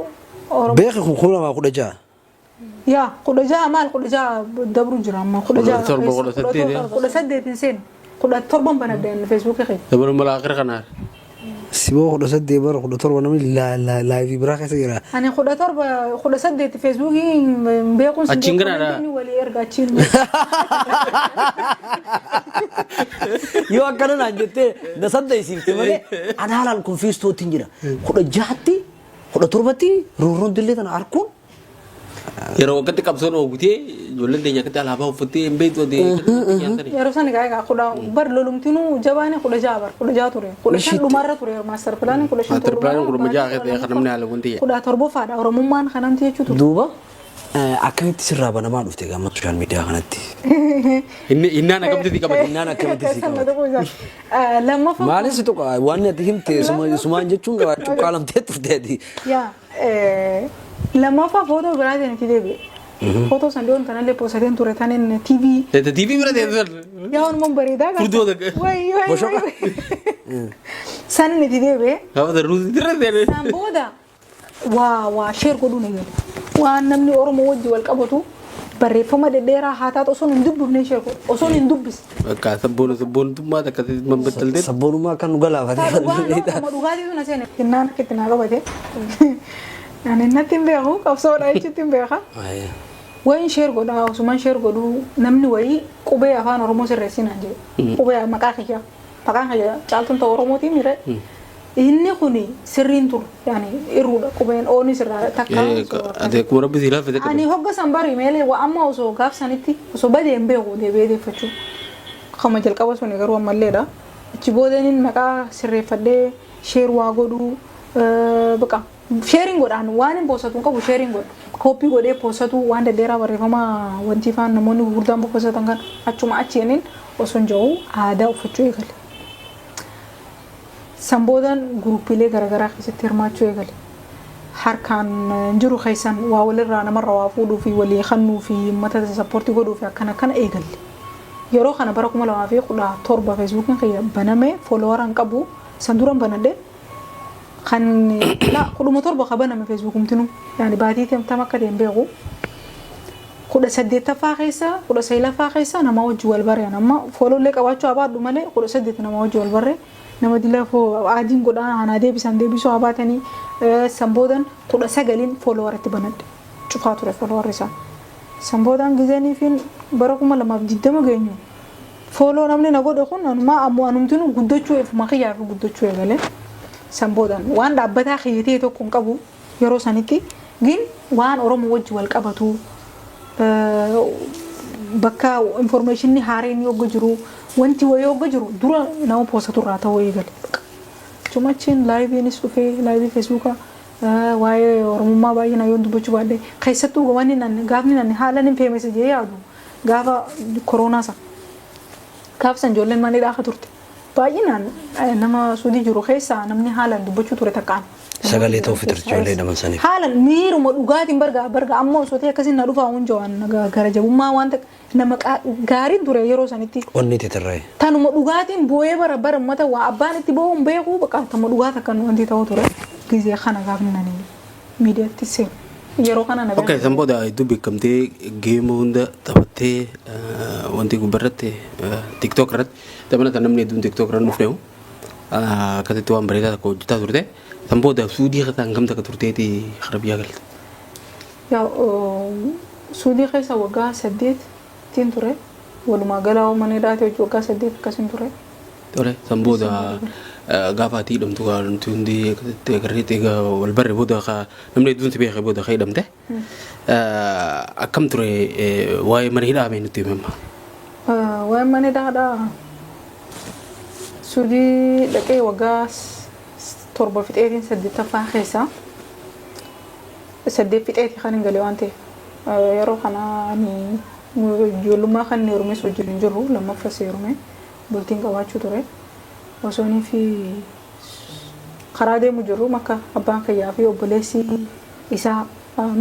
Oromoo.
Beeki kun 2016.
Yaa, 16 maal, 16 dabru jira amma 16.
17, 18.
18 hin seenu, 17n banadheen Feesbuukii kiyya.
Dabalu mala akhira kanaa.
Siboo 18 bara 17 namni live biraa keessa jira.
Ani 17, 18 Feesbuukii hin beekuun.
Achiin ganaadha.
Walii erga achiin.
Yoo akkana naan jettee na saddeesiifte malee an haalaan confuse tootti hin jira. 16tti 17tti roorroon dillee tana arkuun.
Yeroo waggaatti qabsoon oogutee ijoolleen teenya akkatti alaabaa uffattee hin beektu.
Yeroo sana egaa kudha bar lolumtinuu jabaani 16 bar 16 ture, 15 dhumarra ture master planiin 15.
Master planiin 16 keessatti kan namni haala wanti.
17ffaadha Oromummaan kanamti jechuu ture.
Duuba akkamitti sirraa banamaa dhufte gama social media kanatti?
Inni innaan akkamitti qabate?
Innaan akkamitti si qabate?
Lammaffaa.
Maaliif si tuqa? Waan ati himte sumaan jechuun cuqqaalamtee turte ati.
Yaa, lammaffaa footoo biraatiin itti deebi'e. Footoo san dhiyoon tanallee postateen ture tanin TV.
TV bira teessan.
Yaa, wanumaan bareedaa.
Furdoo takka.
Wayi wayi.
Boshoqa.
Wayi. Sanin itti deebi'e.
Gaafa darruuti dirra teessan.
San booda waa share godhuun eegale. Waan namni Oromoo wajji wal qabatu barreeffama dhedheeraa haa taatu osoo hin dubbifne share godhu, osoo hin dubbisne.
Bakka sabboona sabboontummaa takka mambattaltee.
Sabboonummaa kan nu galaafatee.
Dhugaa dhugaatii sun aseene. Innaan akka itti naa qabate. Ani natti hin beeku, qabsoodha jechuutti hin beeka. Wayin share godhaa, osumaan share godhuu namni wayii qubee afaan Oromoo sirreessinaan jedhe. Qubee maqaa kiyya. Maqaan kiyya Caaltuun ta'u Oromootiin mire. Inni kuni sirriin ture. Yaani irruudha qubeen ooni sirraa takka.
Ati akkuma Rabbi si laaffise.
Ani hogga san bari meelee waa amma osoo gaaf sanitti osoo badee hin beeku deebi'ee deeffachuu. Kama jalqaba suni garuu ammalleedha. Achi boodaniin maqaa sirreeffadhee share waa godhuu baqa. Shareiin godhaan waan hin postatu hin qabu, shareiin godhu. Copy godhee postatu, waan dhedheeraa barreeffama wanti ifaan namoonni gurguddaan postatan kan achuma achiinin osoo hin jiru aadaa uffachuu eegale. San boodaan groupiilee garaagaraa keessatti hirmaachuu eegale. Harkaan jiru keessan waa walirraa namarra waa fuudhuu fi walii kennuu fi uummata support godhuu fi akkana akkana eegalle. Yeroo kana bara 2017 Feesbuukiin kiyya baname, followeraan qabu san duran banadhe, kan la 17 ka baname Feesbuukumtinuu, yaani baatii tam akka ta'e hin beeku. 18ffaa keessa, 19ffaa keessa nama wajji wal bareen, amma followllee qabaachuu abaadhu malee, 18 nama wajji wal barree, nama dila adiin godhaa anaa deebisan deebisuu haa baatanii, san boodan 19n followeratti banadhe, cufaa ture followerri isaa. San boodaan gizeenii bara 2020 geenyu follow namni na godhe kun anumaa ammoo anumtinu guddachuu ifuma kiyyaa fi guddachuu eegale. San boodaan waan dhaabbataa kiyya ta'e tokko hin qabu yeroo sanitti, gin waan Oromoo wajji wal qabatu, bakka informationni haareen yogga jiru, wanti wayii yogga jiru dura nama postatu irraa ta'uu eegale. Chumachiin liveiinis dhufee, live Feesbuukaa waa'ee Oromummaa baay'ina yoon dubbachuu baadhe, keessattuu wanni nan gaafni nan haala nin famous jee yaadu gaafa koronaa sana. Gaaf san ijoolleen manni dhaafa turte. Baay'inaan nama Suudii jiru keessaa namni haalaan dubbachuu ture takkaan.
Sagalee ta'uu fitirti ijoollee hidhaman saniif.
Haalan miiruma dhugaatiin barga barga amma osoo ta'e akkasiin na dhufaa hun jawaan gara jabummaa waan takka nama gaariin ture yeroo sanitti.
Onni tetirree.
Tanuma dhugaatiin boo'ee bara bara ummata waa abbaan itti boo'uun beeku bakka tama dhugaa takka wanti ta'u ture. Gizee kana gaafni nani miidiyaatti seenu. Yeroo kana na
Okay, san booda hedduu beekamtee geema hunda taphattee wanti gubbarratti TikTok irratti taphanata namni hedduun TikTok irra dhufneehu akkasitti waan bareedaa tokko hojjetaa turte. San booda Suudii keessa hangam takka turteeti gara biyyaa galte?
Yaa Suudii keessa waggaa 8 ture. Walumaa gala mana hidhaati hojii waggaa 8 akkasiin ture.
Tole, san booda gaafa ati hidhamtu gaa nuti hundi akkasitti agarreetti egaa wal barre booda namni hedduun si beekee booda ka hidhamte. Akkam ture waa'ee mana hidhaa mee nutti himi amma?
Waa'ee mana hidhaadhaa Suudii dhaqee waggaa 7 fixeetiin saddeettaffaa keessa 8 fixeeti kan hin galee waan ta'eef yeroo kana ani ijoollummaa kan inni heerumes wajjin hin jirru lammaffas heerume bultiin qabaachuu ture osoonii fi karaa deemu jirru makka abbaan kiyyaa fi obboleessi isaa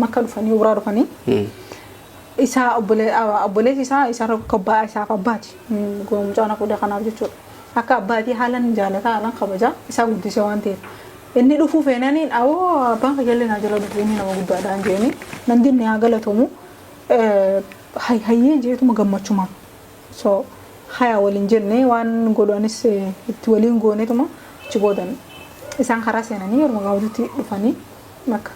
makka dhufanii ubraa dhufanii isaa obboleessi isaa isa akka abbaa isaaf abbaati mucaan fuudhe kanaaf jechuudha akka abbaatii haalan jaalataa haalan kabajaa isaa guddise waan ta'eef inni dhufuu feenaniin awoo abbaan kiyyallee naa jala dhufu inni nama guddaadhaan jeeni nan dinne haa galatomu hayyee jeetuma gammachumaan so haya waliin jenne waan godhanis itti waliin goonetuma achi boodan isaan karaa seenanii yeroo gaafatutti dhufanii makka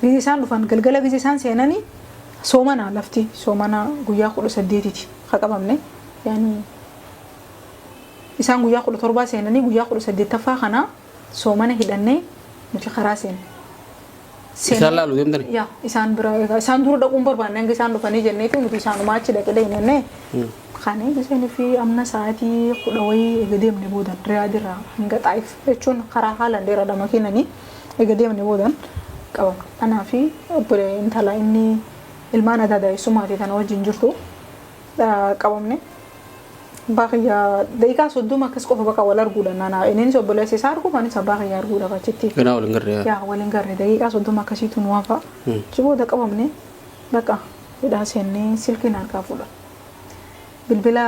gize isaan dhufan galgala gize isaan seenanii soomana lafti soomana guyyaa 18ti ka qabamne yaani isaan guyyaa 17 seenanii guyyaa 18ffaa kana soomana hidhannee nuti karaa seenne.
Isaan laaluu deemtani?
Yaa isaan bira isaan dura dhaquun barbaanne hanga isaan dhufanii jenneeti nuti isaanumaa achi dhaqee dhaqne Kana giseen fi amna sa'aatii 10 wayii eega deemne boodan Riyaad irraa hanga Xaayif jechuun karaa haalaan dheeraadha makiinanii eega deemne boodan qabamne. Anaa fi obbolee intala inni ilmaan adaadaa eessumaatii tana wajjin jirtu qabamne. Abbaa kiyya daqiiqaa 30 akkas qofa baqa wal arguudha nana innis obboleessa isaa arguuf anis abbaa kiyya arguudhaaf achitti.
Ganaa wal hin garre.
Yaa wal hin garre daqiiqaa 30 akkasiitu nu hafa. Achi booda qabamne baqa hidhaa seennee silkiin harkaa fuudhan. Bilbila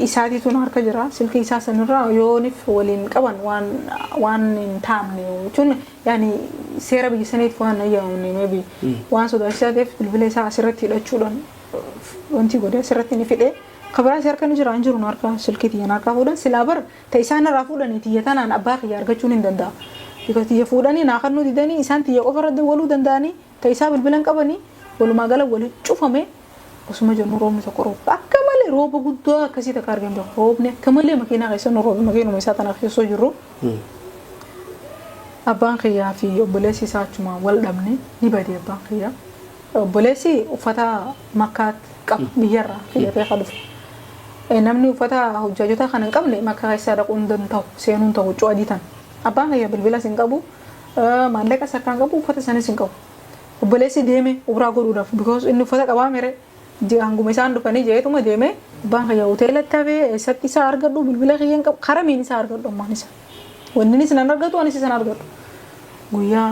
isaatiitu nu harka jira. Silkii isaa sanirraa yoonif waliin qaban waan waan hin taamne jechuun yaani seera biyya saniif waan ayyamamne maybe waan sodaachisaa ta'eef bilbila isaa asirratti hidhachuudhaan wanti godhe asirratti ni fidhe. Kabiraa si harka ni jira hin jiru nu harka silkii tiyya harkaa fuudhan silaa bar ta isaan irraa fuudhanii tiyya tanaan abbaa kiyya argachuun hin danda'a. Because tiyya fuudhanii naa kennuu didanii isaan tiyya qofa irratti waluu danda'anii ta isaa bilbilan qabanii walumaa gala wali cufame osuma jennu roobni tokko rooba akka malee rooba guddaa akkasii takka argame beeku roobni akka malee makiinaa keessa nu roobe makiinuma isaa tana keessa jirru abbaan kiyyaa fi obboleessi isaa achuma wal dhabne ni bade abbaan kiyyaa obboleessi uffata makkaa qaba biyyarraa filatee ka dhufe namni uffata hojjaajota kana hin qabne makkaa keessa dhaquu hin danda'u seenuu hin ta'u huccuu adii tan abbaan kiyya bilbilas hin qabu maallaqa harkaa hin qabu uffata sanis hin qabu obboleessi deeme ubraa godhuudhaaf because inni uffata qabaa mere hanguma isaan dhufanii jeetuma deeme abbaan kiyya hoteelatti hafee eessatti isaa argadhu bilbila kiyya hin qabu karamiin isaa argadhu ammaan isa wanninis nan argatu anis isan argadhu guyyaa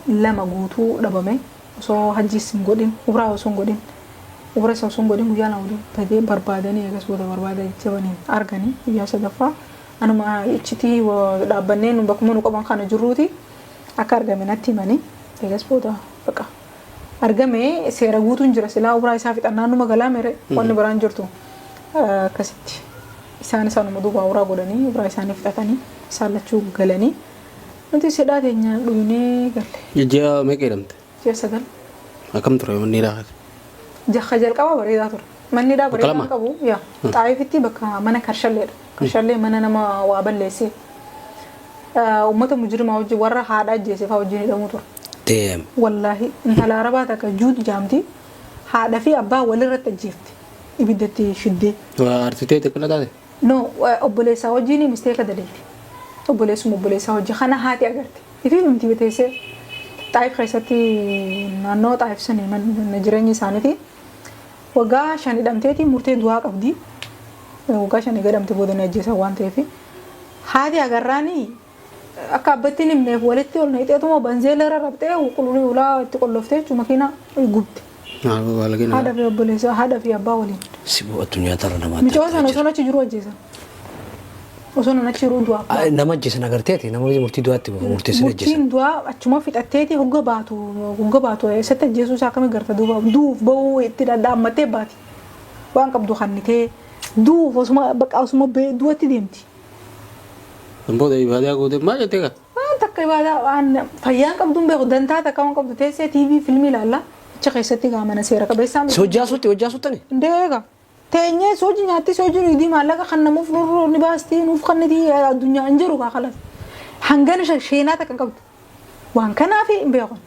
2 guutuu dhabame osoo hajjiis hin godhin ubraa osoo hin godhin ubra isa osoo hin godhin guyyaa 2 guutuu badee barbaadanii eegas booda barbaada jabaniin arganii guyyaa sadaffaa anuma ichitii dhaabbannee nu bakkuma nu qaban kana jirruuti akka argame natti himanii eegas booda baqa argame seera guutuun jira silaa ubraa isaa fixannaan numa galaa mere wanni biraan jirtu akkasitti isaan isaanuma duuba ubraa godhanii ubraa isaanii fixatanii isaan lachuu galanii nuti sidhaa teenya dhuynee galle.
Ji'a meeqa hidhamte?
Ji'a 9.
Akkam ture manni hidhaa keessa?
Jakka jalqabaa bareedaa ture. Manni hidhaa
Bakka
bareedaa
lama?
hin qabu. Yaa Xaayifitti bakka mana karshalleedha. Karshallee mana nama waa balleessee. Uummata mujrimaa wajjin warra haadha ajjeese fa'aa wajjin hidhamuu ture.
Damn.
Wallaahi intala arabaa takka juut jaamti haadha fi abbaa walirratti ajjeefte ibiddatti shiddee.
Waa arsitee xiqqina taate?
No obboleessaa wajjin misteeka daleeti. Obboleessuma obboleessaa wajjin kana haati agarte. Ifii miti teessee Xaayif keessatti naannoo Xaayif sani mana jireenya isaaniiti. Waggaa 5 hidhamteeti murtee du'aa qabdi. Waggaa 5 eega hidhamte booda ni ajjeesan waan ta'eef. Haati agarraani Akka abbatti hin himneef walitti ol naqxeetuma banzeela irra rabxee qulqulluu ulaa itti qolloftee jechuun makiinaa gubde. Haadha fi obboleessa, haadha fi abbaa waliin.
Siboo addunyaa tara namaa
Micoo sana osoo achi jiru ajjeesan. Osoo nan achi jiru du'aaf.
Nama ajjeesan agarteeti, nama murtii du'aatti murteessan ajjeesan.
Murtiin du'aa achuma fixatteeti hogga baatu eessatti ajjeesuu isaa akkamii garta duuba du'uuf bahuu itti dhadhaammattee baati. Waan qabdu kannitee du'uuf osuma bakka osuma du'atti deemti.
Booda ibaadaa goote maal jettee gaa?
Waan takka ibaadaa waan fayyaan qabdu hin beeku, dantaa takka waan qabdu, teessee TV filmii ilaalla achi keessatti gaa mana seera qabeessaa
Si hojjaa sutti hojjaa suttani?
Ndeega. Teenyee soojii nyaatti, soojii dhugdii, maallaqa kan namuuf nurru ni baasti, nuuf kanniti, addunyaa hin jiru kaa kalas. Hangana sheenaa takka hin qabdu. Waan kanaaf hin beeku.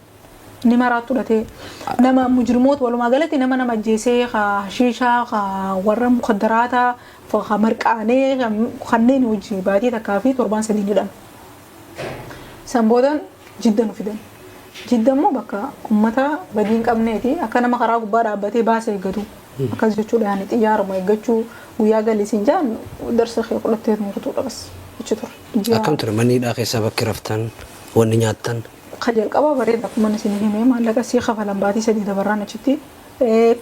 Ni maraatu fudhatee nama mujrimoota, walumaa galatti nama ajjeesee, ka hashiishaa, ka warra mukaddaraataa, ka marqaanee, kanneen hojii baatii takkaa fi torbaan 3 ni hidhame. San boodan Jidda nu fidan. Jidda immoo bakka uummata badii hin qabneeti. Akka nama karaa gubbaa dhaabbatee baasa eeggatu. Akkas jechuudha, yaani xiyyaaruma eeggachuu, guyyaa galii siin jaan darsa kee fudhattee kutuudha bas achi ture.
Akkam ture manni hidhaa keessaa, bakki raftan, wanni nyaattan?
Ka jalqabaa bareeda, akkuma isin hime maallaqa sii kafalan, baatii 3 dabarraan achitti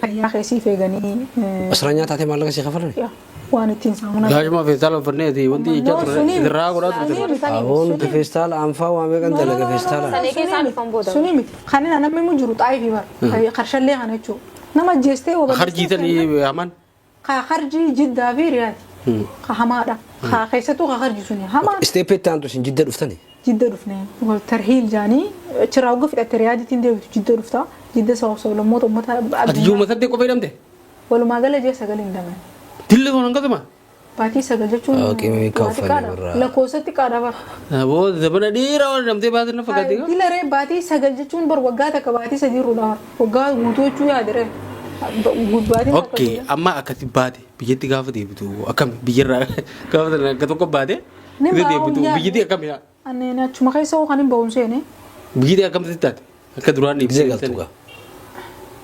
fayyaa kee siif eeganii.
Asirraa nyaataatee maallaqa sii kafalani?
Yaa, waan ittiin saamunaa.
Gaashuma feestaala uffanneeti wanti jechaa turre irraa godhaa turte.
Aboon nuti feestaala anfaa waa meeqan dalaga feestaala.
San eegee isaan dhufan booda.
Suni miti. Kan inni namni mu jiru xaayifii bara. Qarshallee kana jechuudha. Nama ajjeestee waa
Harjiitanii hamaan.
Ka harjii Jiddaa fi Riyaati. Ka hamaadha. Ka keessattuu ka harji suni hamaan.
Step itti aantu isin Jidda dhuftani?
Jidda dhufne wal tarhiil jaanii achirraa hogga fixatte Riyaadiitiin deebitu, Jidda dhufta. Jidda sabab sablammoota uummata.
Ati ji'uma 8 qofa hidhamte?
Walumaa gala ji'a 9 hin daman.
Dilli kun hangasuma?
Baatii 9 jechuun
Okay, meeqa
waa
uffanne
xiqqaadha.
birraa?
Lakkoofsatti xiqqaadha bara.
Booda zamana dheeraa waan hidhamtee baate na fakkaate.
Dilaree, baatii 9 jechuun bar waggaa takka baatii 3 irruudha bara. Waggaa guutuu jechuu yaadiree. Baatiin takka
Okay, amma akkasi baate biyyatti gaafa deebitu akkami? Biyyarraa gaafa sana akka tokko baate
Ni
biyya
baa'u
deebitu
yaadu.
biyyatti akkami yaa?
Ani achuma keessa hoo kan hin ba'uun seene.
Biyyatti akkamti taate? Akka duraan
Gizee galtu gaa.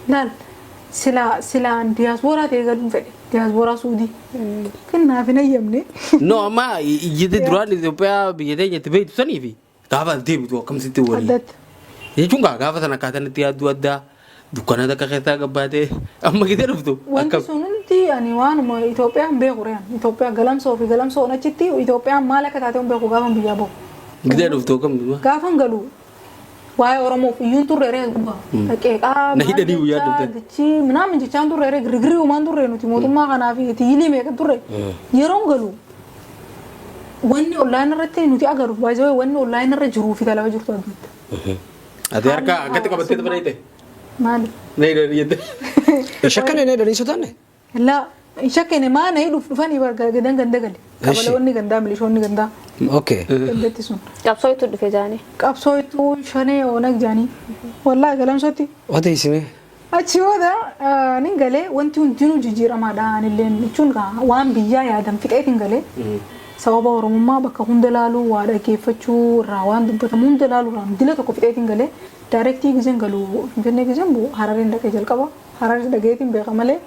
Laal, silaa silaan diyaaspooraa ta'ee galuun fedhe. Diyaaspooraa Suudii. Kennaaf hin hayyamne.
No, amma iyyatti duraan Itoophiyaa biyya teenya itti beektu sanii fi gaafa as deebitu akkamsitti walii.
Addatti.
Jechuun gaa gaafa sana akkaataan itti yaadduu addaa, dukkana takka keessaa gabbaatee amma gizee dhuftu
Wanti
akkam.
sun hundi ani waanuma Itoophiyaan beeku reen. Itoophiyaa galamsoo fi galamsoon achitti Itoophiyaan maal akka taate hin beeku gaafa biyyaa bahu.
Gizee dhuftu akkam.
Gaafan galu waa'ee Oromoof iyyuun turre ree gubbaa. Qeeqaa
Na hidhanii guyyaa dhuftan.
Dachii minaamin jechaan turre ree, girgirii uumaan turre nuti mootummaa kanaa fi tiyyilii meeqa turre. Yeroon galu wanni online irratti nuti agarru baay'ee, wanni online irra jiruu fi talaba jirtu addatti.
Ati harka akkatti qabattee tapha dhayite.
Maali?
Na hidhanii jette.
Shakkan inni dhanii sodaanne?
Laa, shakkene maa na hidhuuf dhufanii gadan ganda gale. Qabaloonni gandaa, milishoonni gandaa gandatti sun.
Qabsoo itti dhufe jaanii.
Qabsoo ittuu shanee oonag jaanii. Wallaahi galamsootti.
Odeessime.
Achi booda nin galee, wanti hundinuu jijjiiramaadha, anillee jechuun waan biyyaa yaadan fixeetiin galee, sababa Oromummaa bakka hunda laaluu, waa dhaggeeffachuu irraa, waan dubbatamu hunda laaluu irraa dila tokko fixeetiin galee. Direct gizeen galu, Finfinnee gizeen bu'u, Harareen dhaqee jalqaba. Hararis dhageetiin beeka malee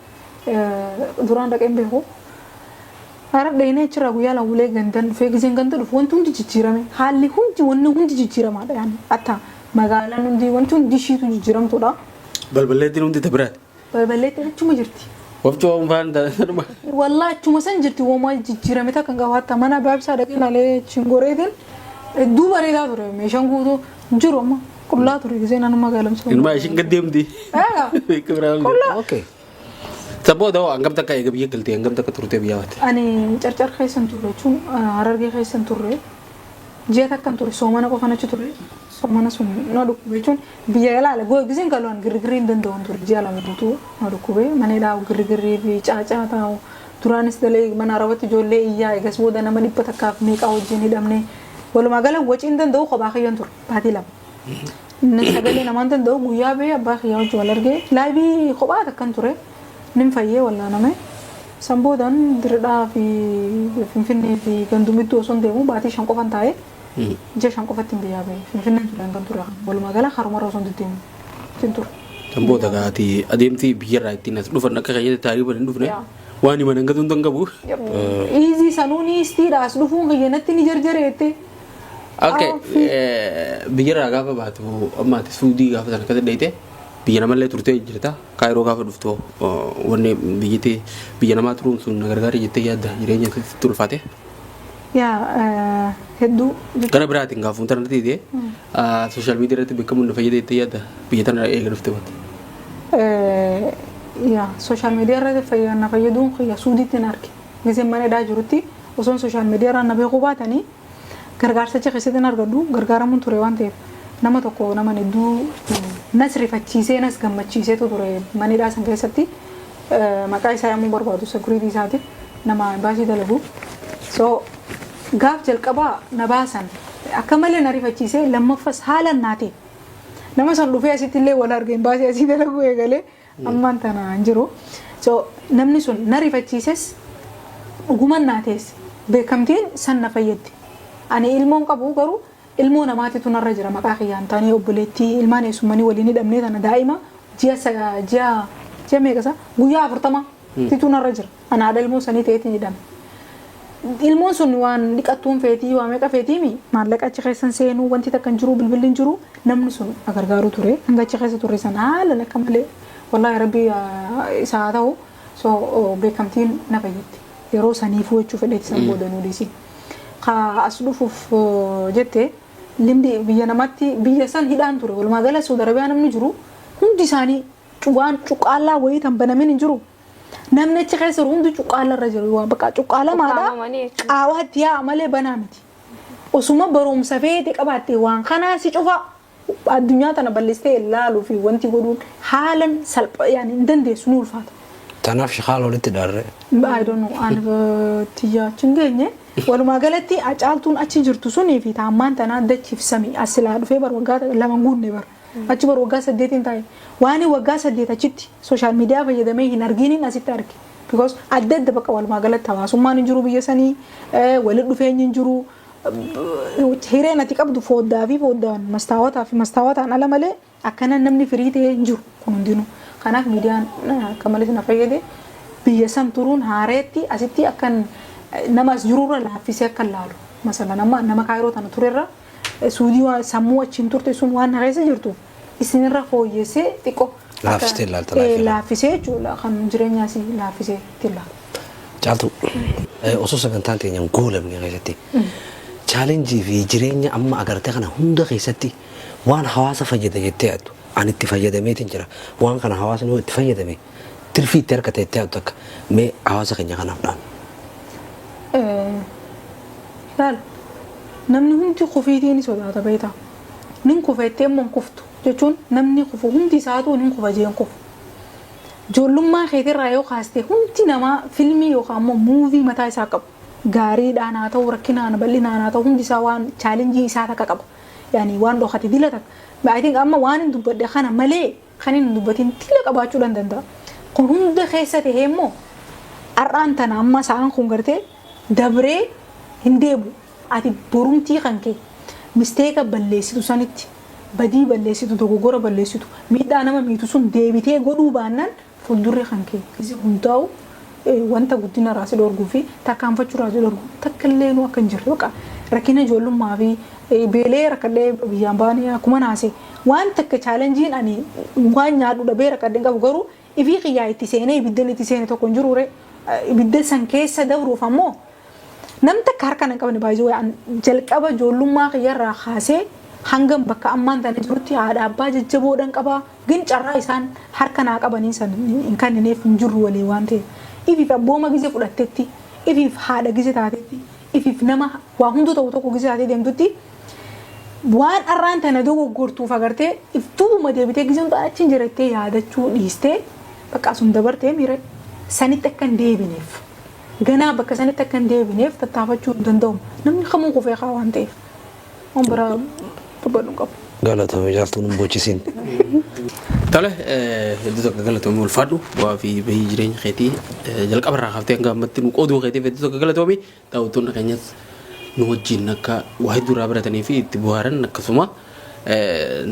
duraan dhaqeen beeku. Harar dhaqnee achirraa guyyaa 2 bulee gandan dhufee, gizeen ganda dhufu wanti hundi jijjiirame, haalli hundi, wanni hundi jijjiiramaadha, yaani hatta magaalaan hundi, wanti hundi ishiitu jijjiiramtuudha.
Balballeettiin hundi ta biraati.
Balballeetti achuma jirti.
Wafcoo faan tanuma.
Wallaa achuma san jirti, wooma jijjiirame takka hin qabu. Hatta mana baabsaa dhaqee ilaalee chingoreetiin hedduu bareedaa ture, meeshaan guutuu jiru amma qullaa ture giseen anuma magaalamsa.
Ilmaa ishiin gad deemti.
Eega.
Beeku biraa hundi.
Qullaa.
Sabboota hoo hangam takka eega biyya galtee, hangam takka turtee biyya baate?
Ani Carcar keessan turre, jechuun Harargee keessan turre, ji'a takkan ture, soomana qofan achi ture, soomana sun na dhukkube, jechuun biyya ilaala giseen galu an girgirrii hin danda'u ture, ji'a 2 guutuu na dhukkube, mana hidhaa girgirrii fi caacaa taa'u, duraanis dalee mana arabatti ijoollee iyyaa, eegas booda nama 100f meeqaa wajjin hidhamne, walumaa gala wacii hin danda'u, kophaa kiyyan ture baatii 2. Sagalee namaan danda'u, guyyaa bee abbaa kiyyaa wajji wal argee laabii kophaa takkan ture, nin fayyee wallaaname. San boodan Diridhaa fi Finfinnee fi Gandumittuu osoo hin deemu baatii 5 qofan taa'ee, ji'a 5 qofatti hin biyyaa bahe. Finfinneen ture hangan ture, walumaa gala karumarra osoo hin deddeemu ittiin ture.
Kan booda gaati adeemsi biyyarraa ittiin as dhufan akka keeyyatti taariiban hin dhufne, waan himan hangatuun tan qabu.
Easy sanuun istiidha, as dhufuun kiyya natti ni jarjareette.
Okay, biyyarraa gaafa baatu, amma ati Suudii gaafa sana akkasi dheeyte, biyya namallee turtee jirta. Kaayiroo gaafa dhuftu, wanni biyyatti biyya namaa turuun sun na gargaara jettee yaadda, jireenya sitti ulfaate?
Yaa, hedduu.
Gara biraatiin gaafa tana irratti social media irratti beekamuun na fayyada jettee yaadda, biyya tana eega dhufte booda?
Yaa, social media irratti na fayyaduun kiyya Suudiitti hin arge. Giseen mana hidhaa jirutti osoon social media irraa na beekuu baatanii gargaarsa achi keessatti hin argadhu, gargaaramuun ture waan ta'eef, nama tokko nama hedduu nas rifachiisee nas gammachiiseetu ture mana hidhaa san keessatti. Maqaa isaa yommuu barbaadu, security isaatiif nama baasii dalagu. So gaaf jalqabaa na baasan akka malee na rifachiisee, lammaffas haala naate nama san dhufee asitti illee wal argeen baasii asii dalaguu eegalee ammaan tana hin jiru. So namni sun na rifachiises, dhuguman naatees, beekamtiin san na fayyaddi. Ani ilmoon qabu, garuu ilmoo namaatitu narra jira maqaa kiyyaan taanee, obboleettii ilmaan eessummanii waliin hidhamnee tana, daa'ima ji'a meeqasa, guyyaa 40 titu narra jira. Ana haadha ilmoo sanii ta'eetiin hidhame. Ilmoon sun waan dhiqattuun feetii, waa meeqa feetiimi, maallaqa achi keessan seenuu wanti takka hin jiru, bilbilli hin jiru. Namni sun na gargaaru ture hanga achi keessa turre sana haala akka malee, wallaahi rabbii isaa haa ta'u. So beekamtiin na fayyaddi yeroo saniifuu jechuu fedheeti, san booda nuu dhiisi. Ka as dhufuuf jette, limdi biyya namatti biyya san hidhaan ture. Walumaa gala Saudi Arabiyaa namni jiru hundi isaanii waan cuqqaallaa wayii tan banamin hin jiru. Namni achi keessa jiru hundi cuqqaalla irra jiru, waan bakka cuqqaalamaadha.
Ukkaamamanii jechuudha.
Qaawaa itti yaa'a malee banaa miti. Osuma barumsa feete qabaatte waan kanaa si cufa, addunyaa tana bal'istee ilaaluu fi wanti godhuun haalan salpha, yaani hin dandeessu, ni ulfaata.
Tanaaf shikaala walitti dhaarre.
I don't know, ani tiyya achi hin geenye. Walumaa galatti caaltuun achi jirtu sunii fi taammaan tanaa dachiif samii. As silaa dhufee bar waggaa 2 guunne bar. Achi bar waggaa 8n taa'e. Waan waggaa 8 achitti social media fayyadamee hin arginiin asitti arge. Because adda adda bakka walumaa galatti hawaasummaan hin jiru biyya sanii, walitti dhufeenyi hin jiru. Hireen ati qabdu fooddaa fi fooddaan, mastaawotaa fi mastaawotaan ala malee akkana namni firii ta'ee hin jiru kun hundinuu. Kanaaf miidiyaan akka malee na fayyade. Biyya san turuun haareetti asitti akkan nama as jirurra laaffisee akka laalu. Masalan amma nama Kaayiroo tana turerra Suudii waan sammuu achiin turte sun waan na keessa jirtu isinirra fooyyessee xiqqoo.
Laaffistee ilaalta life irra.
Laaffisee jechuudha, kan jireenyaas laaffisee itti ilaala.
Caaltu, osoo sagantaan teenya hin goolamne keessatti, challenge fi jireenya amma agarte kana hunda keessatti waan hawaasa fayyada jettee yaaddu, ani itti fayyadameetiin jira, waan kana hawaasni yoo itti fayyadame tirfii itti harkate jettee yaaddu akka mee hawaasa keenya kanaaf dhaam.
Laal, namni hundi kufiitii ni sodaata, beektaa. Nin kufa jettee immoo hin kuftu jechuun, namni kufu hundi isaatu nin kufa jee hin kufu. Ijoollummaa keetirraa yoo kaaste, hundi namaa filmii yookaan immoo movie mataa isaa qabu. Gaariidhaan haa ta'u, rakkinaan bal'inaan haa ta'u, hundi isaa waan challenge isaa takka qaba. Yaani waan dhokate dila takka. I think amma waan hin dubbadhe kana malee kan hin dubbatin dila qabaachuu danda'a. Kun hunda keessa tahee immoo har'aan tana amma sa'aan kun gartee dabree hin deebu. Ati borumtii kan kee mistake balleessitu sanitti, badii balleessitu, dogoggora balleessitu, miidhaa nama miitu sun deebitee godhuu baannaan, fuuldurri kan kee hundaa'u wanta guddina irraa si dhorguu fi tarkaanfachuu irraa si dhorgu takka illee nu akka hin jirre. Bakka rakkina ijoollummaa fi beelee rakkadhee biyyaan baanii akkuma naase, waan takka challengeiin ani waan nyaadhu dhabee rakkadhee hin qabu, garuu ifii kiyyaa itti seenee ibiddan itti seene tokko hin jiru. Ibidda san keessa dabruuf ammoo nam takka harka hin qabne baay'ee. Jalqaba ijoollummaa kiyyarraa kaasee hangam bakka ammaan tana jirutti haadha abbaa jajjaboodhaan qabaa, gin carraa isaan harka naa qabanii san hin kennineef hin jirru walii waan ta'eef, ifiif abbooma gise fudhattetti, ifiif haadha gise taatetti, ifiif nama waa hunduu ta'u tokko gise taatee deemtutti, waan arraan tana dogoggortuuf agartee iftuubuma deebitee gise hunda achi hin jirattee yaadachuu dhiistee, bakka sun dabartee miira sanitti akka hin deebineef, ganaa bakka sanitti akka hin deebineef tattaafachuu hin danda'u. Namni kamuu kufee kaa waan ta'eef, waan biraa dubbadhu hin qabu.
Galatoomi Caaltuun, hin bochisiin.
Tole, hedduu tokko galatoomii, ulfaadhu. Bu'aa fi bahii jireenya keetii jalqaba irraa kaaftee hanga ammatti nu qooduu keetiif hedduu tokko galatoomi. Daawwattoonni keenyas nu wajjin akka waa hedduu irraa baratanii fi itti bohaaran, akkasuma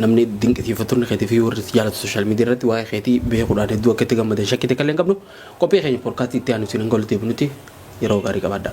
namni dinqisiifattoonni keetii fi warri si jaalatu social media irratti waa'ee keetii beekuudhaan hedduu akka itti gammadan shakkii takka illee hin qabnu. Qophii keenya podcast itti aanu isin hanga walitti deebinutti yeroo gaarii qabaadhaa.